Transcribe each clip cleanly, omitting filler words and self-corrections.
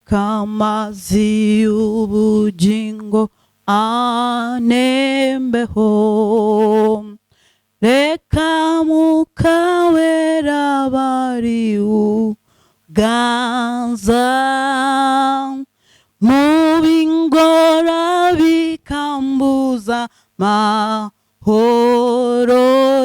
Reka amazi y'ubugingo anembeho. Reka Mwuka Wera bari uganza mu bingora bikambuza mahoro.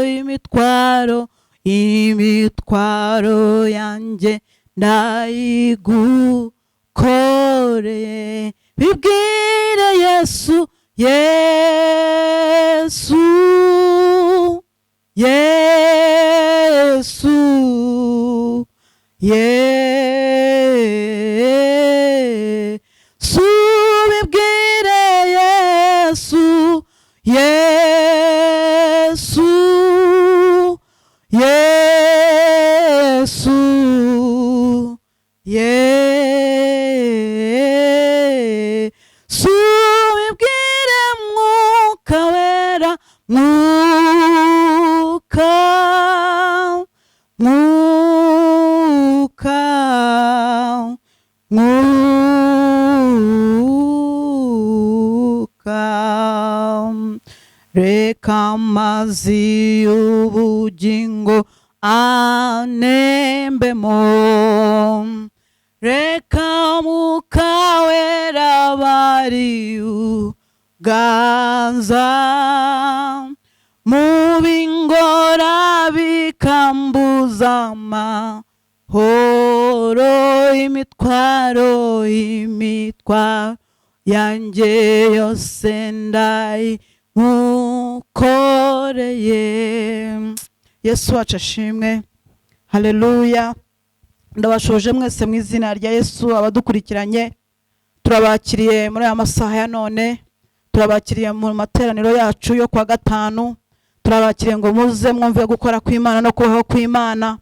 Imitwaro, imitwaro yanjye ndayigukoreye. Bibwire Yesu, Yesu, Yesu, Yesu. Bibwire Yesu, Yesu, Yesu, Yesu. Bibwire Mwuka Wera, Mwuka, Mwuka, Mwuka. Reka amazi y'ubugingo anembemo. Reka Mwuka Wera bari uganza mu bingora bikambuza amahoro. Imitwaro, imitwaro yanjye yose ndayimukoreye. Yesu wacu ashimwe, haleluya. Ndabashoje mwese mu izina rya Yesu. Abadukurikiranye, turabakiriye muri aya masaha ya none, turabakiriye mu materaniro yacu yo kuwa gatanu. Turabakiriye ngo muze mwumve gukora kw'Imana no kubaho kw'Imana.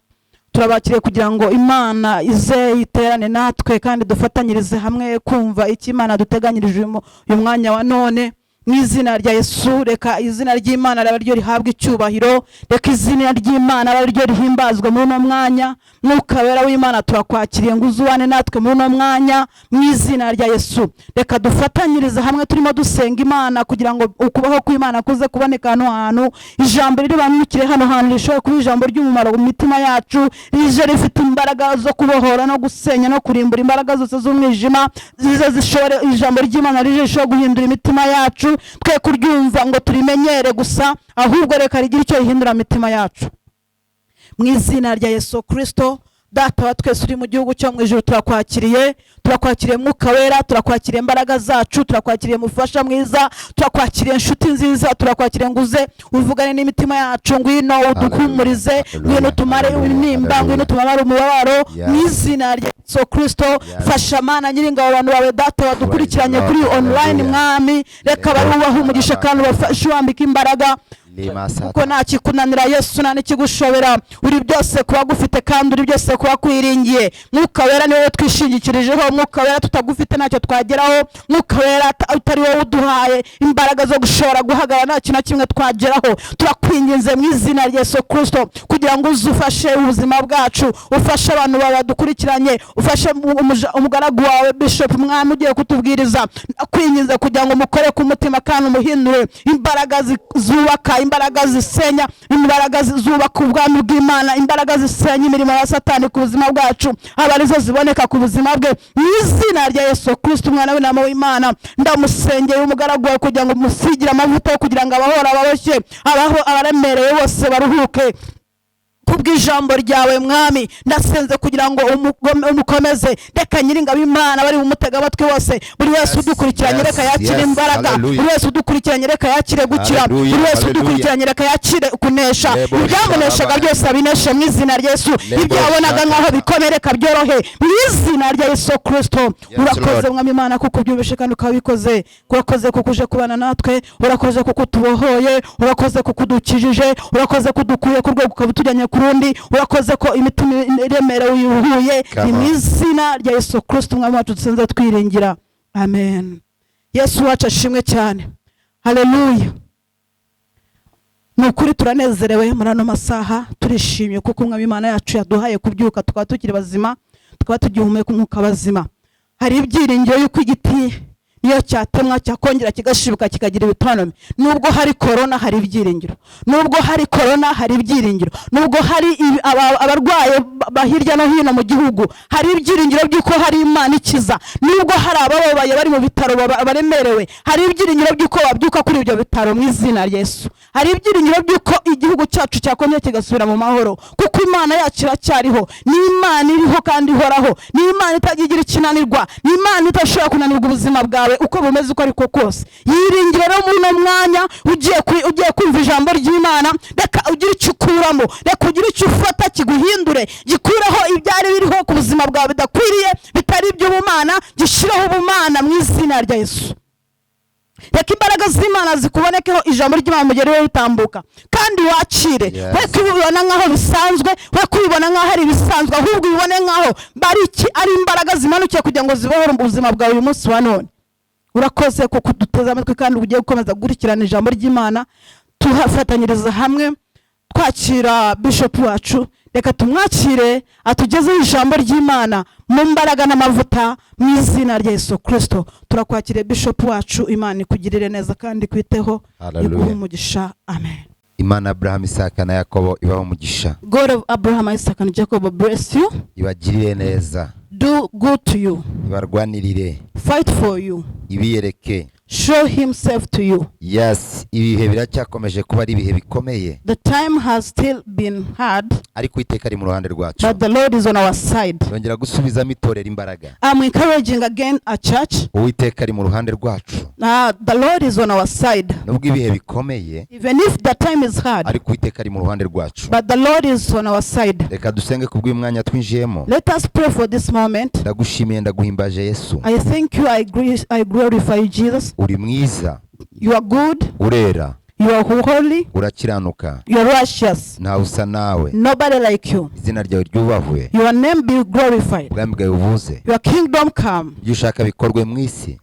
Turabakiriye kugira ngo Imana ize iterane natwe kandi dufatanyirize hamwe kumva icyo Imana duteganyirije uyu mwanya wa none. Mu izina rya Yesu, reka izina ry'Imana ribe ryo rihabwa icyubahiro, reka izina ry'Imana ribe ryo rihimbazwa muri uno mwanya. Mwuka Wera w'Imana, turakwakiriye ngo uzubane natwe muri uno mwanya. Mu izina rya Yesu, reka dufatanyirize hamwe turimo dusenga Imana kugira ngo ukubaho kw'Imana kuze kuboneka hano hantu. Ijambo riri banukire hano hantu rishobora kuba ijambo ry'umumaro mu mitima yacu, rije rifite imbaraga zo kubohora no gusenya no kurimbura imbaraga zose z'umwijima. Zize zishobore, ijambo ry'Imana rije rishobora guhindura imitima yacu. Twe kuryumva ngo turimenyere gusa, ahubwo reka rigire icyo rihindura mu mitima yacu, mu izina rya Yesu Kirisito. Data wa twese uri mu gihugu cyo mu ijuru, turakwakiriye, turakwakiriye Mwuka Wera, turakwakiriye imbaraga zacu, turakwakiriye mufasha mwiza, turakwakiriye inshuti nziza, turakwakiriye ngo uze uvugane n'imitima yacu. Ngwino uduhumurize, ngwino utumare intimba, ngwino utumare umubabaro, mu izina rya Yesu Kirisito. Fasha Mana Nyiringabo abantu bawe, Data, badukurikiranye kuri online. Mwami, reka barubahe umugisha kandi ubafashe, ubambike imbaraga, kuko nta kikunanira Yesu, nta n'ikigushobera. Uri byose kuba gufite kandi uri byose kuba kwiringiye. Mwuka Wera, ni wowe twishingikirijeho. Mwuka Wera, tutagufite ntacyo twageraho. Mwuka Wera, utari wowe uduhaye imbaraga zo gushobora guhagarara, nta kintu na kimwe twageraho. Turakwinginze mu izina rya Yesu Kirisito kugira ngo uze ufashe ubuzima bwacu, ufashe abantu bawe badukurikiranye, ufashe umugaragu wawe Bishop, Mwami, ugiye kutubwiriza. Kwinginze kugira ngo mukore ku mutima kandi umuhindure imbaraga zubaka, imbaraga zisenya, imbaraga zubaka ubwami bw'Imana, imbaraga zisenya imirimo ya Satani ku buzima bwacu, aba arizo ziboneka ku buzima bwe, mu izina rya Yesu Kirisito, umwana w'intama w'Imana. Ndamusengeye umugaragu wawe kugira ngo musigire amavuta yo kugira ngo abahora ababoshye, abaho abaremereye bose baruhuke kubw'ijambo ryawe. Mwami, ndasenze kugira ngo umukomeze. Reka Nyiringabo Imana bari bumutega amatwi bose, buri wese udukurikiranye, reka yakire imbaraga. Buri wese udukurikiranye, reka yakire gukira. Buri wese udukurikiranye, reka yakire kunesha. Lebo Ibyamuneshaga sharaba. byose abineshe mu izina rya Yesu. Lebo Ibyo yabonaga shaka. nkaho bikomeye, reka byorohe mu izina rya Yesu Kirisito. Urakoze, Lord. Mwami Imana, kuko ubyumvishe kandi ukabikoze. Urakoze kuko uje kubana natwe, urakoze kuko utubohoye, urakoze kuko udukijije, urakoze ko udukuye ku rwego ukaba utujyanye ku rundi, urakoze ko imitima iremerewe uyiruhuye. Come Ni mu on. izina rya Yesu Kirisito Umwami wacu dusenze twiringira, amen. Yesu wacu ashimwe cyane, haleluya. Ni ukuri turanezerewe muri ano masaha, turishimye kuko Umwami Imana yacu yaduhaye kubyuka tukaba tukiri bazima, tukaba tugihumeka umwuka bazima. Hari ibyiringiro yuko igiti niyo cyatemwa cyakongera kigashibuka, kikagira ibitonomi. Nubwo hari korona, hari ibyiringiro. Nubwo hari korona, hari ibyiringiro. Nubwo hari abarwayi ba hirya no hino mu gihugu, hari ibyiringiro by'uko hari Imana ikiza. Nubwo hari abababaye bari mu bitaro, baremerewe, hari ibyiringiro by'uko babyuka kuri ibyo bitaro mu izina rya Yesu. Hari ibyiringiro by'uko igihugu cyacu cyakongera kigasubira mu mahoro, kuko Imana yacu iracyariho. Ni Imana iriho kandi ihoraho. Ni Imana itajya igira ikinanirwa. Ni Imana idashobora kunanirwa ubuzima bwawe uko bumeze uko ariko kose. Yiringire rero muri uno mwanya ugiye kumva ijambo ry'Imana. Reka ugire icyo ukuramo, reka ugire icyo ufata kiguhindure, gikureho ibyari biriho ku buzima bwawe bidakwiriye, bitari iby'ubumana, gishyireho ubumana mu izina rya Yesu. Reka imbaraga z'Imana zikubonekeho, ijambo ry'Imana mugere ritambuka kandi wakire. We kubibona nk'aho bisanzwe, we kubibona nk'aho ari ibisanzwe, ahubwo ubibone nk'aho bari iki, ari imbaraga zimanukiye kugira ngo zibohore ubuzima bwawe uyu munsi wa none. Urakoze kuko uduteze amatwi kandi ugiye gukomeza gukurikirana ijambo ry'Imana. Tuhafatanyiriza hamwe twakira bishop wacu. Reka tumwakire atugezeho ijambo ry'Imana mu mbaraga n'amavuta mu izina rya Yesu Kirisito. Turakwakiriye, bishop wacu. Imana ikugirire neza kandi ikwiteho. Hallelujah. Iguhe umugisha. Amen. Imana Abrahamu, Isaka na Yakobo ibahe umugisha. God of Abraham, Isaac and Jacob bless you. Ibagirire neza. Do good to you. Ibarwanirire. Fight for you. Ibiyereke. Show himself to you. Yes, ibihe biracyakomeje kuba ari ibihe bikomeye, The time has still been hard, ariko Uwiteka ari mu ruhande rwacu. but the Lord is on our side. Yongera gusubizamo itorero imbaraga. I'm encouraging again a church. Uwiteka ari mu ruhande rwacu. The Lord is on our side. Nubwo ibihe bikomeye, Even if the time is hard, ariko Uwiteka ari mu ruhande rwacu. but the Lord is on our side. Reka dusenge kubw'uyu mwanya twinjiyemo. Let us pray for this moment. Ndagushimiye, ndaguhimbaje Yesu. I thank you, I glorify you, Jesus. Uri mwiza. You are good, Urera. you are holy, Urakiranuka. you are righteous. Ntawe usa nawe. Nobody like you. Izina ryawe ryubahwe. Your name be glorified. Ubwami bwawe buze. Your kingdom come. Ibyo ushaka bikorwe mu isi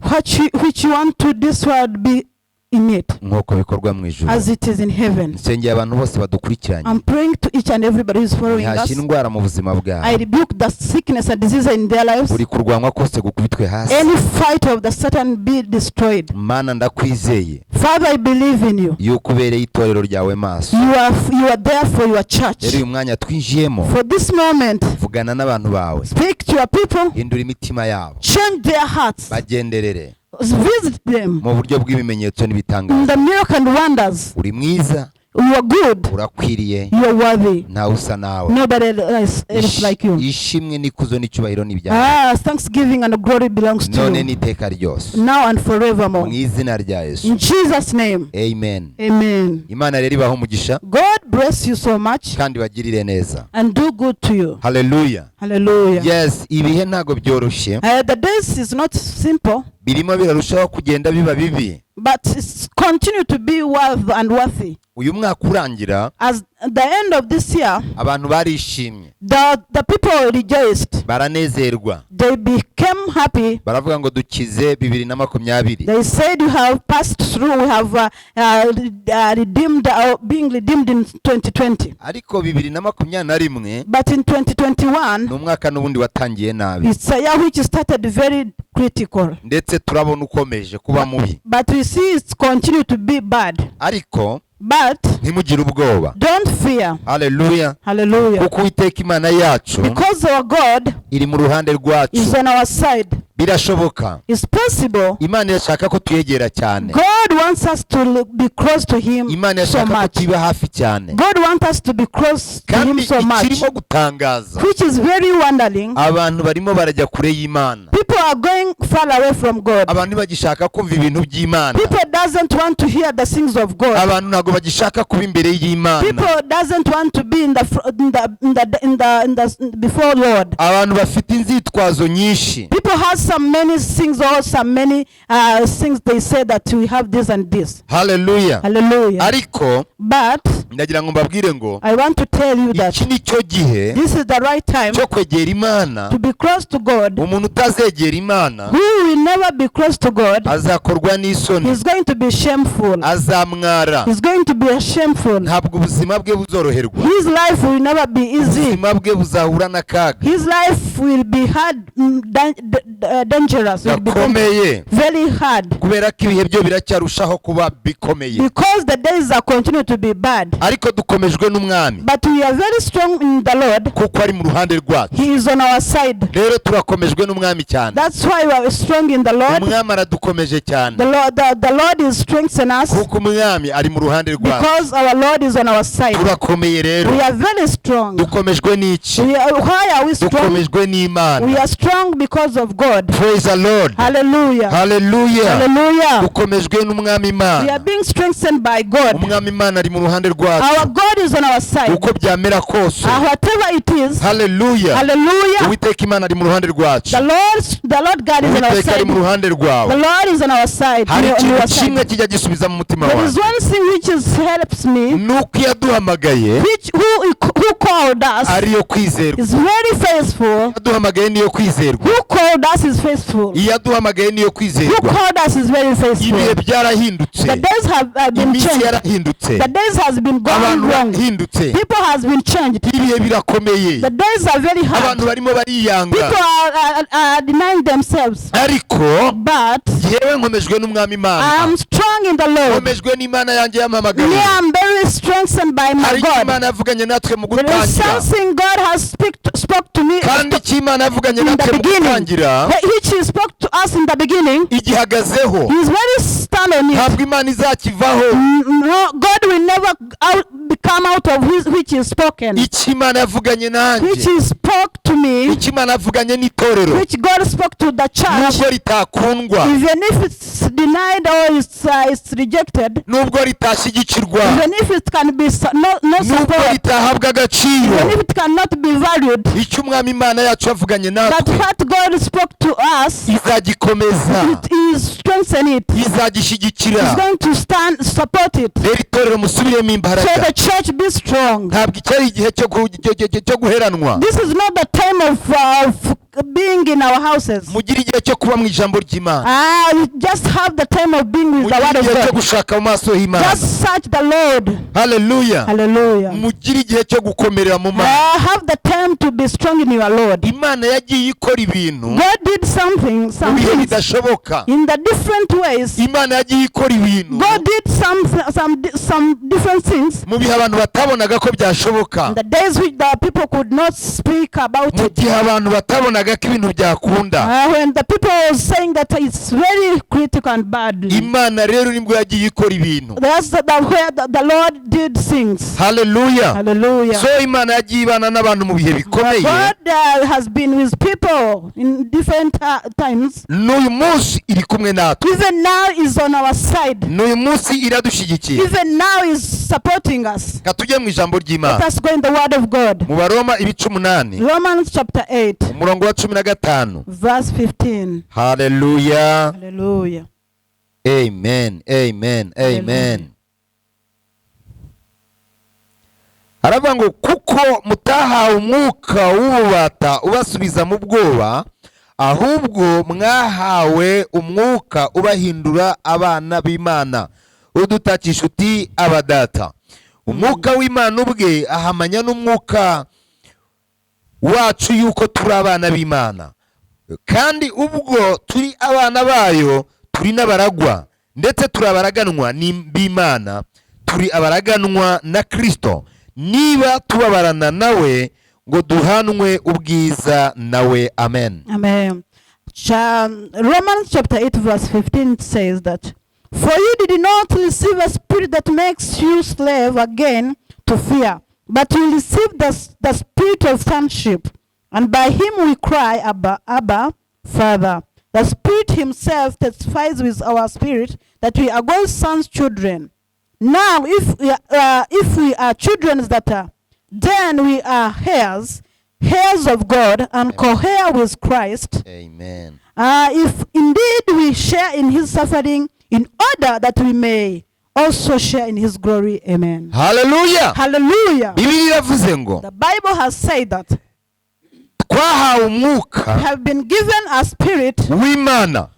Which you want to this world be in it, nk'uko bikorwa mu ijuru. as it is in heaven. Nsengeye abantu bose badukurikiranye. I'm praying to each and everybody who is following us. Ntihashya indwara mu buzima bwawe. I rebuke the sickness and disease in their lives. Buri kurwanywa kose gukubitwe hasi. Any fight of the Satan be destroyed. Mana, ndakwizeye Father, I believe in you. yuko ubereye itorero ryawe maso. You are there for your church. Rero uyu mwanya twinjiyemo, For this moment, vugana n'abantu bawe. speak to your people, Hindura imitima yabo. Change their hearts, Bagenderere visit them mu buryo bw'ibimenyetso in n'ibitangaza. the miracle and wonders. Uri mwiza. You are good, Urakwiriye. you are worthy. Ntawe usa nawe. Nobody else like you. Ishimwe n'ikuzo n'icyubahiro n'ibyawe Ah, thanksgiving and glory belongs to none you n'iteka ryose, now and mu forevermore. izina rya Yesu. In Jesus' name, Amen. Amen. Imana rero ibahe umugisha God bless you so much kandi bagirire neza. And do good to you. Haleluya. Hallelujah. Yes, ibihe ntabwo byoroshye. The days is not simple, Birimo birarushaho kugenda biba bibi. But it's continue to be worth and worthy. Uyu mwaka urangira, As the end of this year, abantu barishimye, the people rejoiced. Baranezerwa, They became happy. Baravuga ngo dukize 2020. They said, "We have passed through, we have redeemed, being redeemed in 2020." Ariko 2021 But in 2021, ni umwaka n'ubundi watangiye nabi, it's a year which started very critical. Ndetse turabona ukomeje kuba mubi. But we see it's continue to be bad. Ariko But ntimugire ubwoba. Don't fear. Haleluya. Hallelujah. Kuko Uwiteka Imana yacu Because our God iri mu ruhande rwacu. Is on our side. Birashoboka. It's possible. Imana irashaka ko tuyegera cyane. God wants us to be close to Him Imana so irashaka ko much. tuba hafi cyane. God wants us to be close to Him Kandi so much. ikirimo gutangaza, Which is very wondering. Abantu barimo barajya kure y'Imana. People are going far away from God. Abantu ntibagishaka kumva ibintu by'Imana. People doesn't want to hear the things of God. Abantu ntabwo bagishaka kuba imbere y'Imana. People doesn't want to be in the fr- in the in the in the, in the before Lord. Abantu bafite inzitwazo nyinshi. People have some many things or some many things they say that we have this and this. Haleluya. Hallelujah. Ariko But Ndagira ngo mbabwire ngo I want to tell you that iki ni cyo gihe this is the right time cyo kwegera Imana. to be close to God. Umuntu utazegera Imana Who will never be close to God, azakorwa n'isoni, he's going to be shameful. Azamwara. He's going to be shameful. Ntabwo ubuzima bwe buzoroherwa. His life will never be easy. Ubuzima bwe buzahura n'akaga His life will be hard, dangerous. Will be gakomeye, very hard. Kubera ko ibihe byo biracyarushaho kuba bikomeye. Because the days are continue to be bad. Ariko dukomejwe n'Umwami, But we are very strong in the Lord. Kuko ari mu ruhande rwacu. He is on our side. Rero turakomejwe n'Umwami cyane. That's why we are strong in the Lord. Umwami aradukomeje cyane, The Lord is strengthening us kuko Umwami ari mu ruhande rwacu. Because our Lord is on our side. Turakomeye rero. We are very strong. Dukomejwe n'iki? Why are we strong? Dukomejwe We n'Imana. Are strong because of God. Praise the Lord. Hallelujah. Haleluya. Hallelujah. Dukomejwe n'Umwami We Imana. are being strengthened by God. Umwami Imana ari mu ruhande rwacu. Our God is on our side. Uko byamera kose. Whatever it is. Haleluya. Hallelujah. Uwiteka Imana ari mu ruhande rwacu. The Lord God is on our Uwiteka ari side. mu ruhande The rwawe. Lord is on our side. Hari On ikintu your kimwe side. kijya gisubiza mu mutima There is wawe, one thing which is helps me, nuko iyaduhamagaye which who called us ariyo kwizerwa. Is very faithful. Iyaduhamagaye niyo kwizerwa. Who called us is faithful. Iyaduhamagaye niyo Who kwizerwa. called us is very faithful. Ibihe byarahindutse. The days have been Iminsi changed. yarahindutse. The days has been gone Abantu wrong. barahindutse. People has been changed. Ibihe birakomeye. The days are very hard. Abantu barimo bariyanga. People are denying themselves. Ariko But yewe nkomejwe n'Umwami I Imana. am strong in the Lord. Nkomejwe n'Imana yanjye yampamagaye. Me, I am very strengthened by my Hari icyo God. Imana yavuganye natwe mu There is gutangira. Something God has spoke to me Kandi icyo Imana yavuganye in the natwe mu beginning. gutangira Which He spoke to us in the beginning. igihagazeho. He is very stand on it. Ntabwo Imana izakivaho. No, God will never become out of his, which is spoken. Icyo Imana yavuganye nanjye, Which He spoke to me, icyo Imana yavuganye n'itorero, which God spoke to the church, nubwo ritakundwa, even if it's denied or it's rejected, nubwo ritashyigikirwa, even if it can be no nubwo support, ritahabwa agaciro, even if it cannot be valued, icyo Umwami Imana yacu yavuganye but natwe what God spoke to us, izagikomeza, it is strengthen it. Izagishyigikira. It's going to stand, support it. Rero itorero musubiremo So imbaraga. The church be strong. Ntabwo iki ari igihe cyo cyo guheranwa. This is not the time of being in our houses. Mugire igihe cyo kuba mu ijambo ry'Imana. Ah, you just have the time of being with the Mugire word of igihe cyo God. Gushaka mu maso h'Imana. Just search the Lord. Haleluya. Hallelujah. Mugire igihe cyo gukomerera mu Mana. Have the time to be strong in your Lord. Imana yagiye ikora ibintu God did something, some mu bihe things bidashoboka. In the different ways. Imana yagiye ikora ibintu God did some different things mu bihe abantu batabonaga ko byashoboka, in the days which the people could not speak about mu it. Gihe abantu batabonaga ko ibintu byakunda. When the people were saying that it's very critical and bad. Imana rero nibwo yagiye ikora ibintu. That's where the Lord did things. Haleluya. Hallelujah. So Imana yagiye ibana n'abantu mu bihe bikomeye. God has been with people in different times. N'uyu munsi iri kumwe natwe. Even now is on our side. N'uyu munsi iradushyigikiye. Even now is supporting us. Reka tujye mu ijambo ry'Imana. Let us go in the word of God. Mu Baroma ibice 8, Romans chapter 8, umurongo wa 15. Verse 15. Haleluya. Hallelujah. Amen, amen, amen. Haravuga ngo kuko mutahawe umwuka w'ububata ubasubiza mu bwoba, ahubwo mwahawe umwuka ubahindura abana b'Imana, udutakisha uti aba Data. Umwuka w'Imana ubwe ahamanya n'umwuka wacu yuko turi abana b'Imana, kandi ubwo turi abana bayo turi n'abaragwa, ndetse turi abaraganwa b'Imana, turi abaraganwa na Kristo, niba tubabarana nawe ngo duhanwe ubwiza nawe. Amen. Amen. Romans chapter 8, verse 15 says that, "For you did not receive a spirit that makes you slave again to fear, but you received the spirit of sonship, and by him we cry, 'Abba, Abba, Father.' The Spirit himself testifies with our spirit that we are God's sons' children. Now, if we are children that are, then we are heirs, heirs of God, and co-heir with Christ." Amen. If indeed we share in his suffering, in order that we may also share in his glory. Amen. Haleluya. Hallelujah. Bibiliya iravuze ngo The Bible has said that twahawe umwuka we have been given a spirit w'Imana,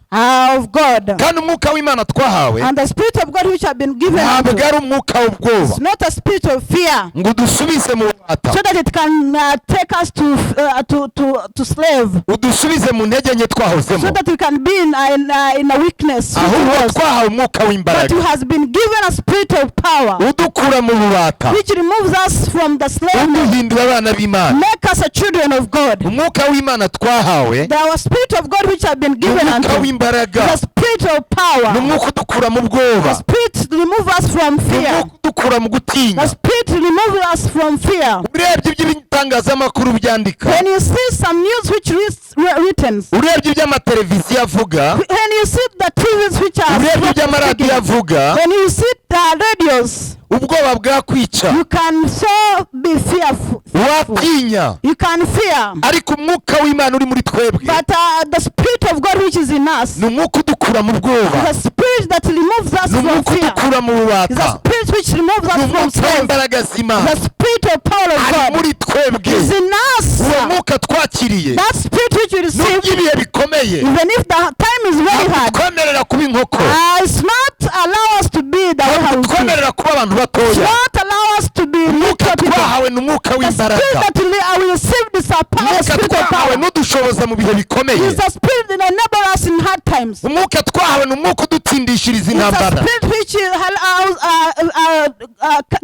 of God. kandi umwuka w'Imana twahawe And the spirit of God which have been given ntabwo unto ari umwuka w'ubwoba is not a spirit of fear, ngo udusubize mu bubata, so that it can take us to slave, udusubize mu ntege nke so twahozemo, that we can be in a weakness which ahubwo was. twahawe umwuka But w'imbaraga who has been given a spirit of power, udukura mu bubata, which removes us from the slavery, uduhindura abana b'Imana. make us a children of God. Umwuka w'Imana twahawe The spirit of God which have been ni given umwuka unto w'imbaraga, the spirit of ni power. umwuka udukura mu The bwoba, spirit remove us from ni fear. umwuka udukura mu gutinya. The spirit remove us from fear. Urebye iby'ibitangazamakuru byandika, When you see some news which is written, urebye iby'amateleviziyo avuga, when you see the TVs which are urebye iby'amaradiyo speaking, avuga, when you see the radios, ubwoba bwakwica, you can so be fearful. watinya. You can fear. Ariko umwuka w'Imana uri muri twebwe But the spirit of God which is in us ni umwuka udukura mu bwoba, is a spirit that removes us ni from umwuka fear. udukura mu Is a bubata, spirit which removes ni us from umwuka slave. w'imbaraga z'Imana The spirit of power of ari God muri twebwe. is in us. Uwo mwuka twakiriye, That spirit which we receive, nubwo ibihe bikomeye, even if the time is very ntabwo hard, twemerera kuba inkoko, it's not allow us to be the way ntabwo how we be. twemerera kuba abantu It's batoya. not allow us to be Umwuka little people. twahawe ni umwuka The spirit w'imbaraga, that we receive is a power, umwuka spirit of twahawe power. n'udushoboza mu bihe bikomeye, It's a spirit that enables us in hard times. umwuka twahawe ni umwuka udutsindishiriza It's a intambara, spirit which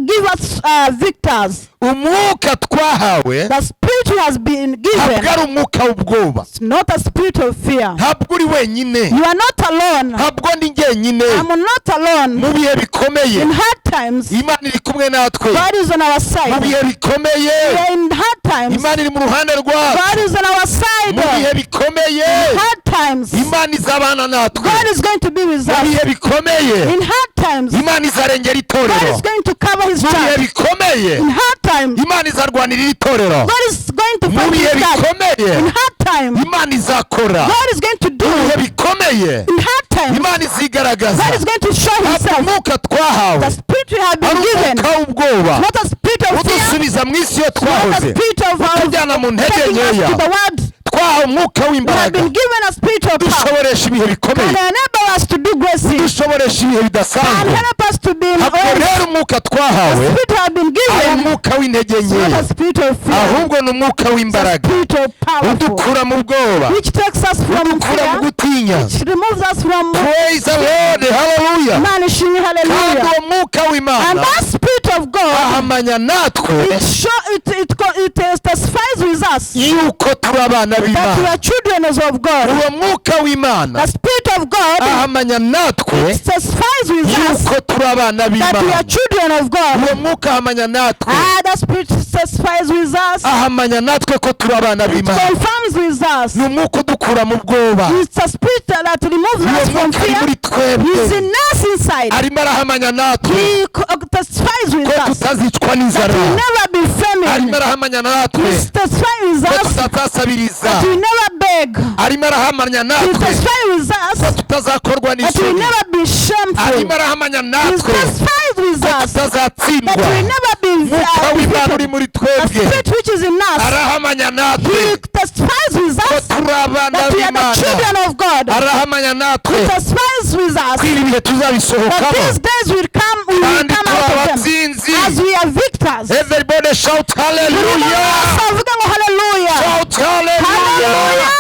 give us victors. Umwuka twahawe The spirit who has been ntabwo given ari umwuka w'ubwoba. is not a spirit of fear. Ntabwo uri wenyine, You are not alone. ntabwo ndi njyenyine. I'm not alone. Mu bihe bikomeye In hard times, Imana iri kumwe natwe. God is on our Mu side. bihe bikomeye We are in hard times. Imana iri mu ruhande rwacu. God is on our side. Mu bihe bikomeye In hard times, Imana izabana natwe. God is going to be with Mu us. bihe bikomeye In hard times, Imana izarengera God itorero. is going to cover his Mu bihe church. bikomeye In hard times, Imana izarwanirira itorero. God is going to Mu fight bihe his church. bikomeye In hard time, Imana izakora. God is going to do. Mu bihe bikomeye In hard times, Imana izigaragaza. God is going to show Ntabwo himself. umwuka twahawe The spirit we have been ari given, umwuka w'ubwoba not a spirit of fear, udusubiza mu isi iyo not a twahoze, spirit of utujyana mu ntege taking us nkeya. to the world. Twahawe umwuka We have w'imbaraga been given a spirit of power dushoboresha ibihe bikomeye, and enable us to do great things dushoboresha ibihe and bidasanzwe. help us to be in Ntabwo all. rero umwuka The twahawe spirit have been ari given umwuka w'intege is not nkeya, a spirit of fear, ahubwo ni umwuka it's a w'imbaraga spirit of powerful, udukura mu bwoba, which takes us from udukura mu fear, gutinya. which removes us from Praise the Lord, hallelujah. Imana ishimwe, Kandi hallelujah. uwo mwuka And w'Imana that spirit of God, ahamanya natwe it show it it it testifies with us yuko turi abana that we b'Imana. are children of God. Uwo mwuka w'Imana The spirit of God ahamanya natwe testifies with us yuko turi abana that we are b'Imana. children of God. Uwo mwuka ahamanya natwe, Ah, the spirit testifies with us, ahamanya natwe ko turi abana it b'Imana. confirms with us. Ni umwuka udukura mu bwoba. It's a spirit that removes Uwo us from mwuka ari fear. muri twebwe, He's in us inside. arimo arahamanya natwe He testifies with ko us tutazicwa that n'inzara, we never be arimo famine. arahamanya natwe He testifies with ko us tutazasabiriza, that we never beg. arimo arahamanya He natwe testifies with ko us tutazakorwa that we n'isoni, never be shameful. arimo arahamanya He natwe testifies with ko us that tutazatsindwa. we never be Mwuka w'Imana uri defeated. muri The twebwe spirit which is in us, arahamanya natwe he testifies with ko us turi abana that we are the b'Imana, children of God. arahamanya natwe He testifies with us ko ibi bihe that tuzabisohokamo these days will come, we will kandi come turi out of them abatsinzi. as we are victors. Everybody shout hallelujah. Avuga ngo hallelujah. Shout hallelujah.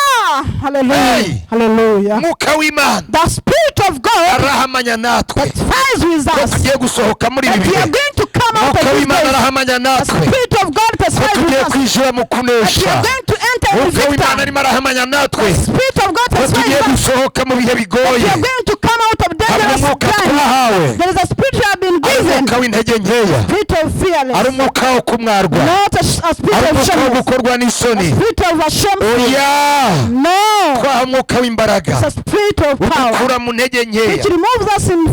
Hallelujah. Hey. Hallelujah. Mwuka w'Imana The spirit of God arahamanya natwe testifies with ko us tugiye gusohoka muri ibi that we bihe. are going to come out Mwuka of these w'Imana days. arahamanya The natwe spirit of God ko testifies tugiye with us kwinjira mu that we kunesha. are going to enter in Mwuka w'Imana victor. arimo arahamanya natwe The spirit of God ko testifies tugiye with us gusohoka mu bihe that we bigoye. are going to come out of Ntabwo dangerous umwuka times. twahawe There is a spirit we have been ari given, umwuka w'intege nkeya, spirit of ari fearless, umwuka wo kumwarwa, not a spirit ari of umwuka wo shameless, gukorwa n'isoni. a spirit of shameful. Oya, No, twaha umwuka w'imbaraga it's a spirit of power udukura mu ntege nkeya, which removes us in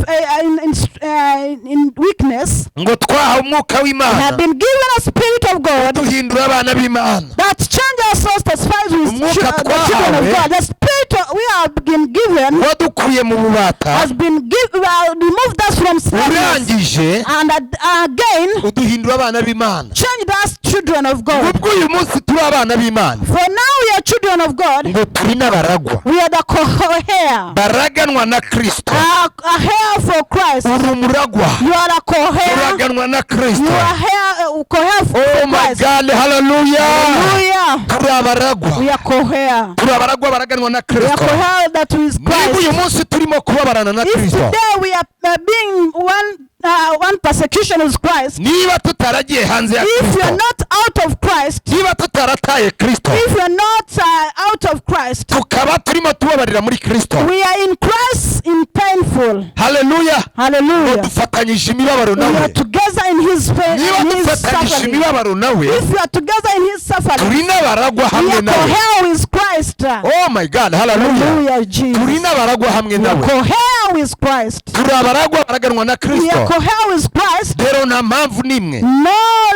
weakness. ngo twaha umwuka We w'Imana have been given a spirit of God duhindura abana b'Imana. that changes us, testifies with Umwuka the children of twahawe God. The spirit we have been given wadukuye mu bubata, has been given. removed us from slavery. Urangije And again, uduhindura abana b'Imana. Changed us children of God. Ubwo uyu munsi turi abana b'Imana, For now we are children of God. ngo turi n'abaragwa, We are the co-heir. baraganwa na Kristo. A heir for Christ. Uri umuragwa, You are a co-heir. uraganwa na You Kristo. are heir, co-heir for Oh my Christ. God, hallelujah. Hallelujah. Turi abaragwa, We are co-heir. turi abaragwa baraganwa na We are Kristo. co-heir that is Niba uyu Christ. munsi turimo kubabarana na If Kristo, today we are being one persecution is Christ, niba tutaragiye hanze ya if you are Kristo, not out of Christ, niba tutarataye Kristo, if you are not out of Christ, tukaba turimo tubabarira muri Kristo, we are in Christ in painful. Haleluya, ngo Hallelujah. dufatanyije imibabaro We are nawe. together in his pain, Niba in his dufatanyije suffering. imibabaro nawe, If you are together in his suffering, turi n'abaragwa we hamwe are nawe. co-heir with Christ. Oh my God, haleluya. Hallelujah, Jesus. Turi n'abaragwa hamwe We are nawe. co-heir with Christ. Turi abaragwa baraganwa na We are Kristo. co-heir with Christ. Rero nta mpamvu n'imwe No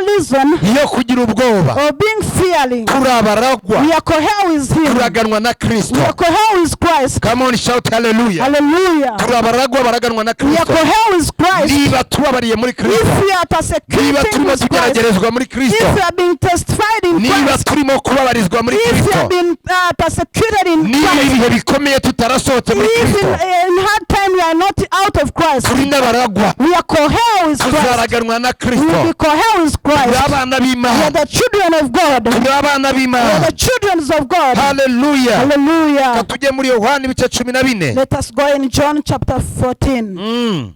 reason yo kugira ubwoba. of being fearing. Turi abaragwa, We are co-heir with him. turaganwa na Kristo. We are co-heir with Christ. Come on, shout hallelujah. Hallelujah. Turi abaragwa baraganwa na We are Kristo. co-heir with Christ. Niba tubabariye muri Kristo, If we are niba persecuting turimo with Christ, tugeragerezwa muri Kristo, if we are being testified in niba Christ, turimo kubabarizwa muri if we Kristo, are being persecuted in niba Christ, ibihe bikomeye tutarasohotse muri if Kristo, in hard time we are not out of Christ, turi n'abaragwa, we are co-heir with Christ. tuzaraganwa na We will Kristo. be co-heir with Turi Christ. abana We are b'Imana, the children of God. turi abana We are b'Imana. the children of God. Haleluya. Hallelujah. Reka tujye muri Yohana ibice 14. Let us go in John chapter 14.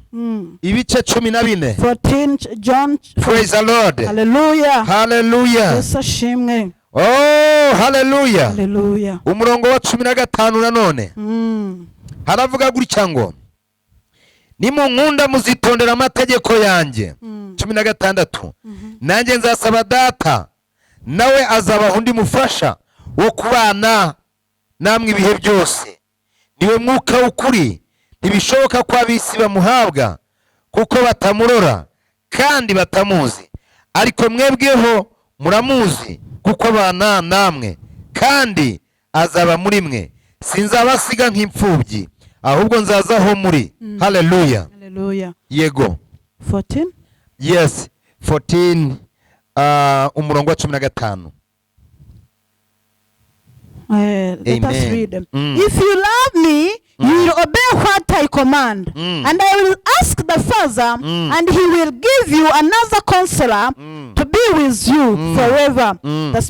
Ibice 14. 14, John. Praise the Lord. Hallelujah. Haleluya. Yesu ashimwe. Oh, haleluya. Hallelujah. Umurongo wa 15 nanone haravuga gutya ngo nimunkunda muzitondera amategeko yanjye. 16, nanjye nzasaba Data, nawe azabaha undi mufasha wo kubana namwe ibihe byose, niwe Mwuka w'ukuri. Ntibishoboka ko ab'isi bamuhabwa, kuko batamurora kandi batamuzi, ariko mwebweho muramuzi, kuko abana namwe kandi azaba muri mwe. Sinzabasiga nk'imfubyi, ahubwo nzaza aho muri. Haleluya. Hallelujah. Yego. 14. Yes, 14, umurongo wa 15. Let us Amen. read them. If you love me, you will obey what I command. And I will ask the Father, and he will give you another counselor to be with you forever. The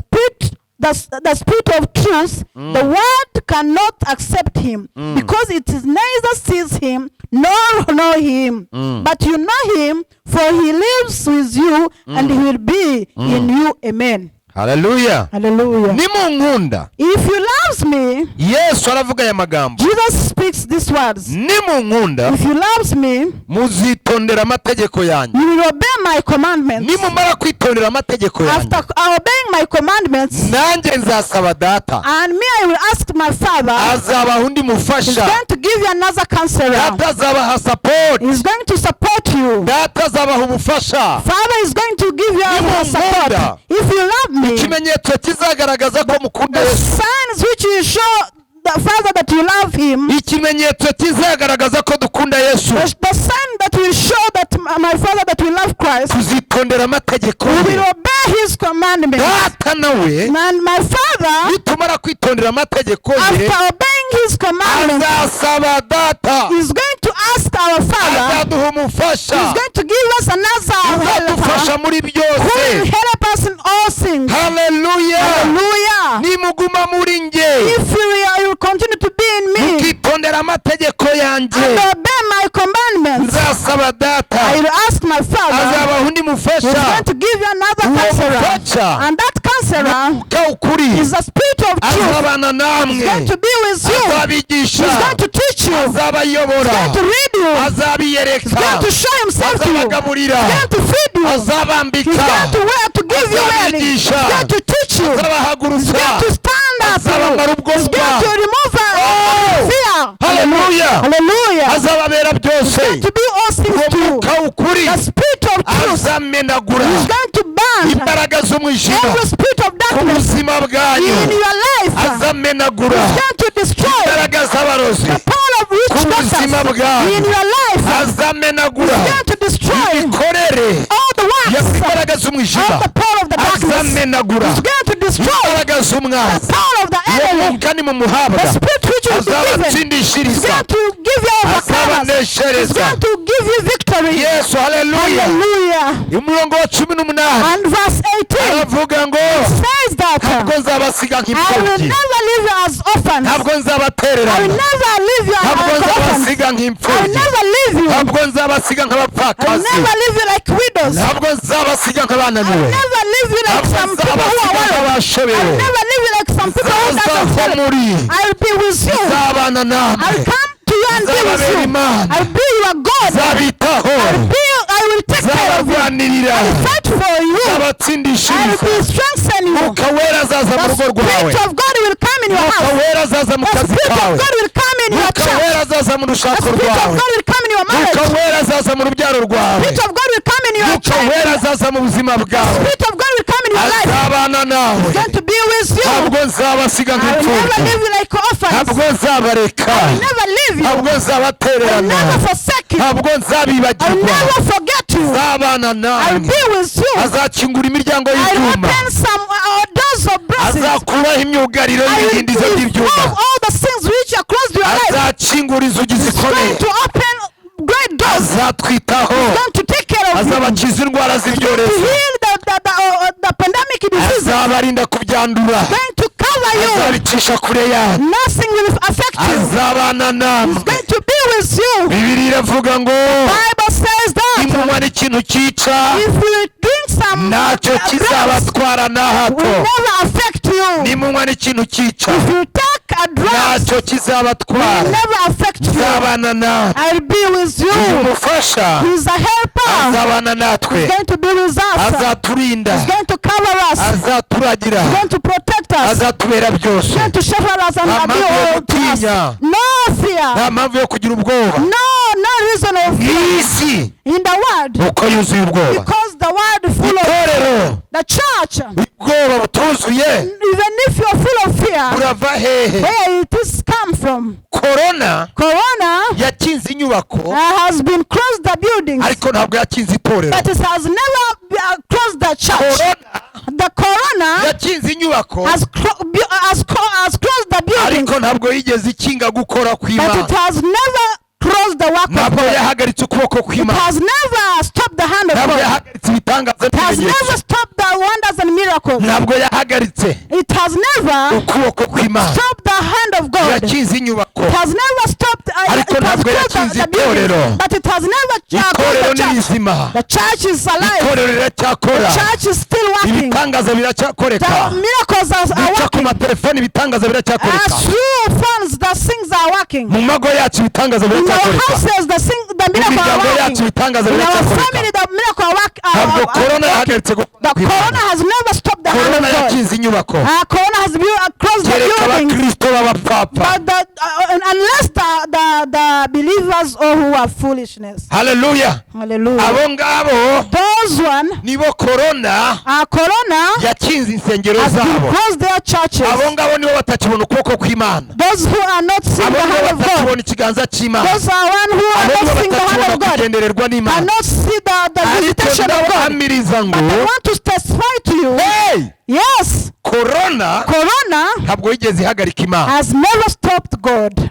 Spirit of truth, the world cannot accept him, because it is neither sees him nor know him. But you know him, for he lives with you, and he will be in you. Amen. Haleluya. Hallelujah. Nimunkunda, If you loves me, Yesu aravuga aya magambo, Jesus speaks these words. Nimunkunda, If you loves me, muzitondera amategeko yanjye. You will obey my commandments. Nimumara kwitondera amategeko yanjye, After obeying my commandments, nanjye nzasaba Data, and me, I will ask my Father, azabaha undi he's mufasha. Going to give you another counselor. Data azabaha support. He's going to support you. Data azabaha ubufasha. Father is going to give you a support. Nimunkunda, If you love me, ikimenyetso kizagaragaza ko mukunda the Yesu, signs which you show the Father that you love him, ikimenyetso kizagaragaza ko dukunda Yesu, the sign that will show that my Father that we love Christ, tuzitondera amategeko we ye. Will obey his commandments. Data nawe, And my Father, nitumara kwitondera amategeko ye, after obeying his commandments, azasaba Data, is going to ask our Father, azaduha umufasha he's going to give us another uzadufasha helper muri who will byose. Help us in all things. Haleluya. Hallelujah. Nimuguma muri nge, If you will continue to be in me mukitondera amategeko yanjye, and obey my commandments, nzasaba Data, I will ask my Father, azabaha undi he's mufasha. Going to give you another Uwo counselor. mufasha And that counselor Mwuka ukuri, is the Spirit of truth. azabana namwe, He's going to be with you. azabigisha, He's going to teach you. He's azabayobora, going to lead you. azabiyereka, He's going to show himself to you. He's azabagaburira, going to feed you. azabambika, He's going to wear to give you wearing. He's azabigisha, going to teach you. He's azabahagurutsa, going to stand up. azabamara He's ubwoba. Going to remove Oh! fear. Haleluya. Hallelujah. Azababera byose. Going to be all things Uwo to you. Mwuka w'ukuri The Spirit of truth azamenagura is going to burn imbaraga z'umwijima every spirit of ku darkness buzima bwanyu, in your life. Azamenagura Is going to destroy imbaraga z'abarozi the power of witch ku buzima doctors bwanyu, in your life. Azamenagura He's going to destroy imikorere all the works y'imbaraga z'umwijima. of the power of the darkness. Azamenagura He's going to destroy imbaraga z'umwanzi. the power of the Uwo enemy. mwuka nimumuhabwa, The spirit which will be given is azabatsindishiriza, going to give you overcomers. It's azabaneshereza. going to give you victory. Yesu, haleluya. Hallelujah. Umurongo wa 18 And verse 18 aravuga ngo says that ntabwo nzabasiga I will nk'imfubyi, never leave you as orphans. ntabwo I will nzabatererana, never leave you ntabwo as orphans. nzabasiga I will nk'imfubyi, never leave you. ntabwo nzabasiga I will nk'abapfakazi, never leave you like widows. I ntabwo nzabasiga will nk'abananiwe, never leave you like ntabwo some people who are nzabasiga worried. I will nk'abashobewe. never leave you like some people who doesn't Nzaza follow. muri, I will be with you. nzabana I namwe, will come to you and be with nzababera you. Imana, I will be your God. nzabitaho, I will take care of you. nzabarwanirira, I will fight for you. I will nzabatsindishiriza. be strengthen you. Mwuka Wera azaza mu The rugo rwawe. Spirit of God will come in your Mwuka house. Wera azaza mu The kazi Spirit of kawe. God will come in your Mwuka church. Wera azaza mu The rushako Spirit of rwawe. God will come in your Mwuka marriage. Wera azaza mu rubyaro rwawe. Spirit of God will come in your Mwuka child. Wera azaza mu buzima bwawe. Spirit of God will come in your life. Azabana nawe. He's going to be with you. Ntabwo nzabasiga I will never nk'imfubyi, leave you like orphans. ntabwo nzabareka, I will never leave you. ntabwo I will nzabatererana, never forsake you. ntabwo I will nzabibagirwa. never forget you. Nzabana I will namwe. be with you. Azakingura imiryango I will y'ibyuma, open some doors of blessings. azakuraho imyugariro I will y'ibidindizo by'ibyuma, remove all the things which are closed to your life. azakingura inzugi He's zikomeye, going to open great doors. azatwitaho, He's going to take care of you. azabakiza indwara To z'ibyorezo, heal the pandemic disease. azabarinda kubyandura, Going to cover you. azabicisha kure yanyu, Nothing will affect you. azabana He's namwe. going to be with you. Bibiliya iravuga ngo Bible says that nimunywa n'ikintu cyica, if you drink some ntacyo drugs, kizabatwara na hato. will never affect you. Nimunywa n'ikintu cyica, If you take a drug, ntacyo will kizabatwara. never affect you. Nzabana namwe. I'll be with Uyu you. mufasha He's a helper. azabana natwe, He's going to be with us. azaturinda, He's going to cover us. azaturagira, He's going to protect us. azatubera byose. He's going to shepherd us and Nta be mpamvu yo all to us. gutinya. No fear. Nta mpamvu yo kugira ubwoba. No reason of fear Isi in the world. uko yuzuye ubwoba, Because the world is full of itorero the church. ubwoba butuzuye Even if you're full of fear, burava hehe? where it is come from? Korona Corona yakinze inyubako, has been closed the buildings, ariko ntabwo yakinze itorero. but it has never closed the church. Korona The corona yakinze inyubako, has closed the buildings, ariko ntabwo yigeze ikinga gukora but kw'Imana. it has never closed the work of Ntabwo God. yahagaritse ukuboko It kw'Imana, has never stopped the hand of ntabwo God. yahagaritse ibitangaza It has n'ibimenyetso, never stopped the wonders and miracles. ntabwo yahagaritse It has never ukuboko kw'Imana. stopped the hand of God. It Yakinze inyubako, has never stopped. Ariko It has ntabwo closed yakinze the building, itorero. but it has never closed Itorero the ni church. rizima, The church is alive. itorero riracyakora, The church is still working. ibitangaza biracyakoreka. The miracles are Bica ku working. matelefoni, ibitangaza biracyakoreka. Through phones, the things are working. Mu mago yacu ibitangaza In our biracyakoreka. houses, the Mu miracle are miryango yacu working. ibitangaza In our biracyakoreka. family, the miracle are work. Ntabwo korona yahagaritse gukora The kw'Imana. corona has never stopped the hand Korona of God. yakinze inyubako, Corona has closed the kereka buildings. abakristo b'abapfapfa. But unless the believers or who are foolishness. Haleluya. Hallelujah. Abo ngabo Those one, nibo korona Corona yakinze insengero has been zabo. closed their churches. Abo ngabo nibo batakibona ukuboko kw'Imana, Those who are not seeing abo the nibo hand of God. batakibona ikiganza cy'Imana, Those are one who are abo not nibo seeing the hand batakibona of God. kugendererwa n'Imana. Cannot see the Ariko visitation of God. ndabahamiriza ngo But I want to testify to you. hey, Yes, korona Corona ntabwo yigeze ihagarika Imana, has never stopped God.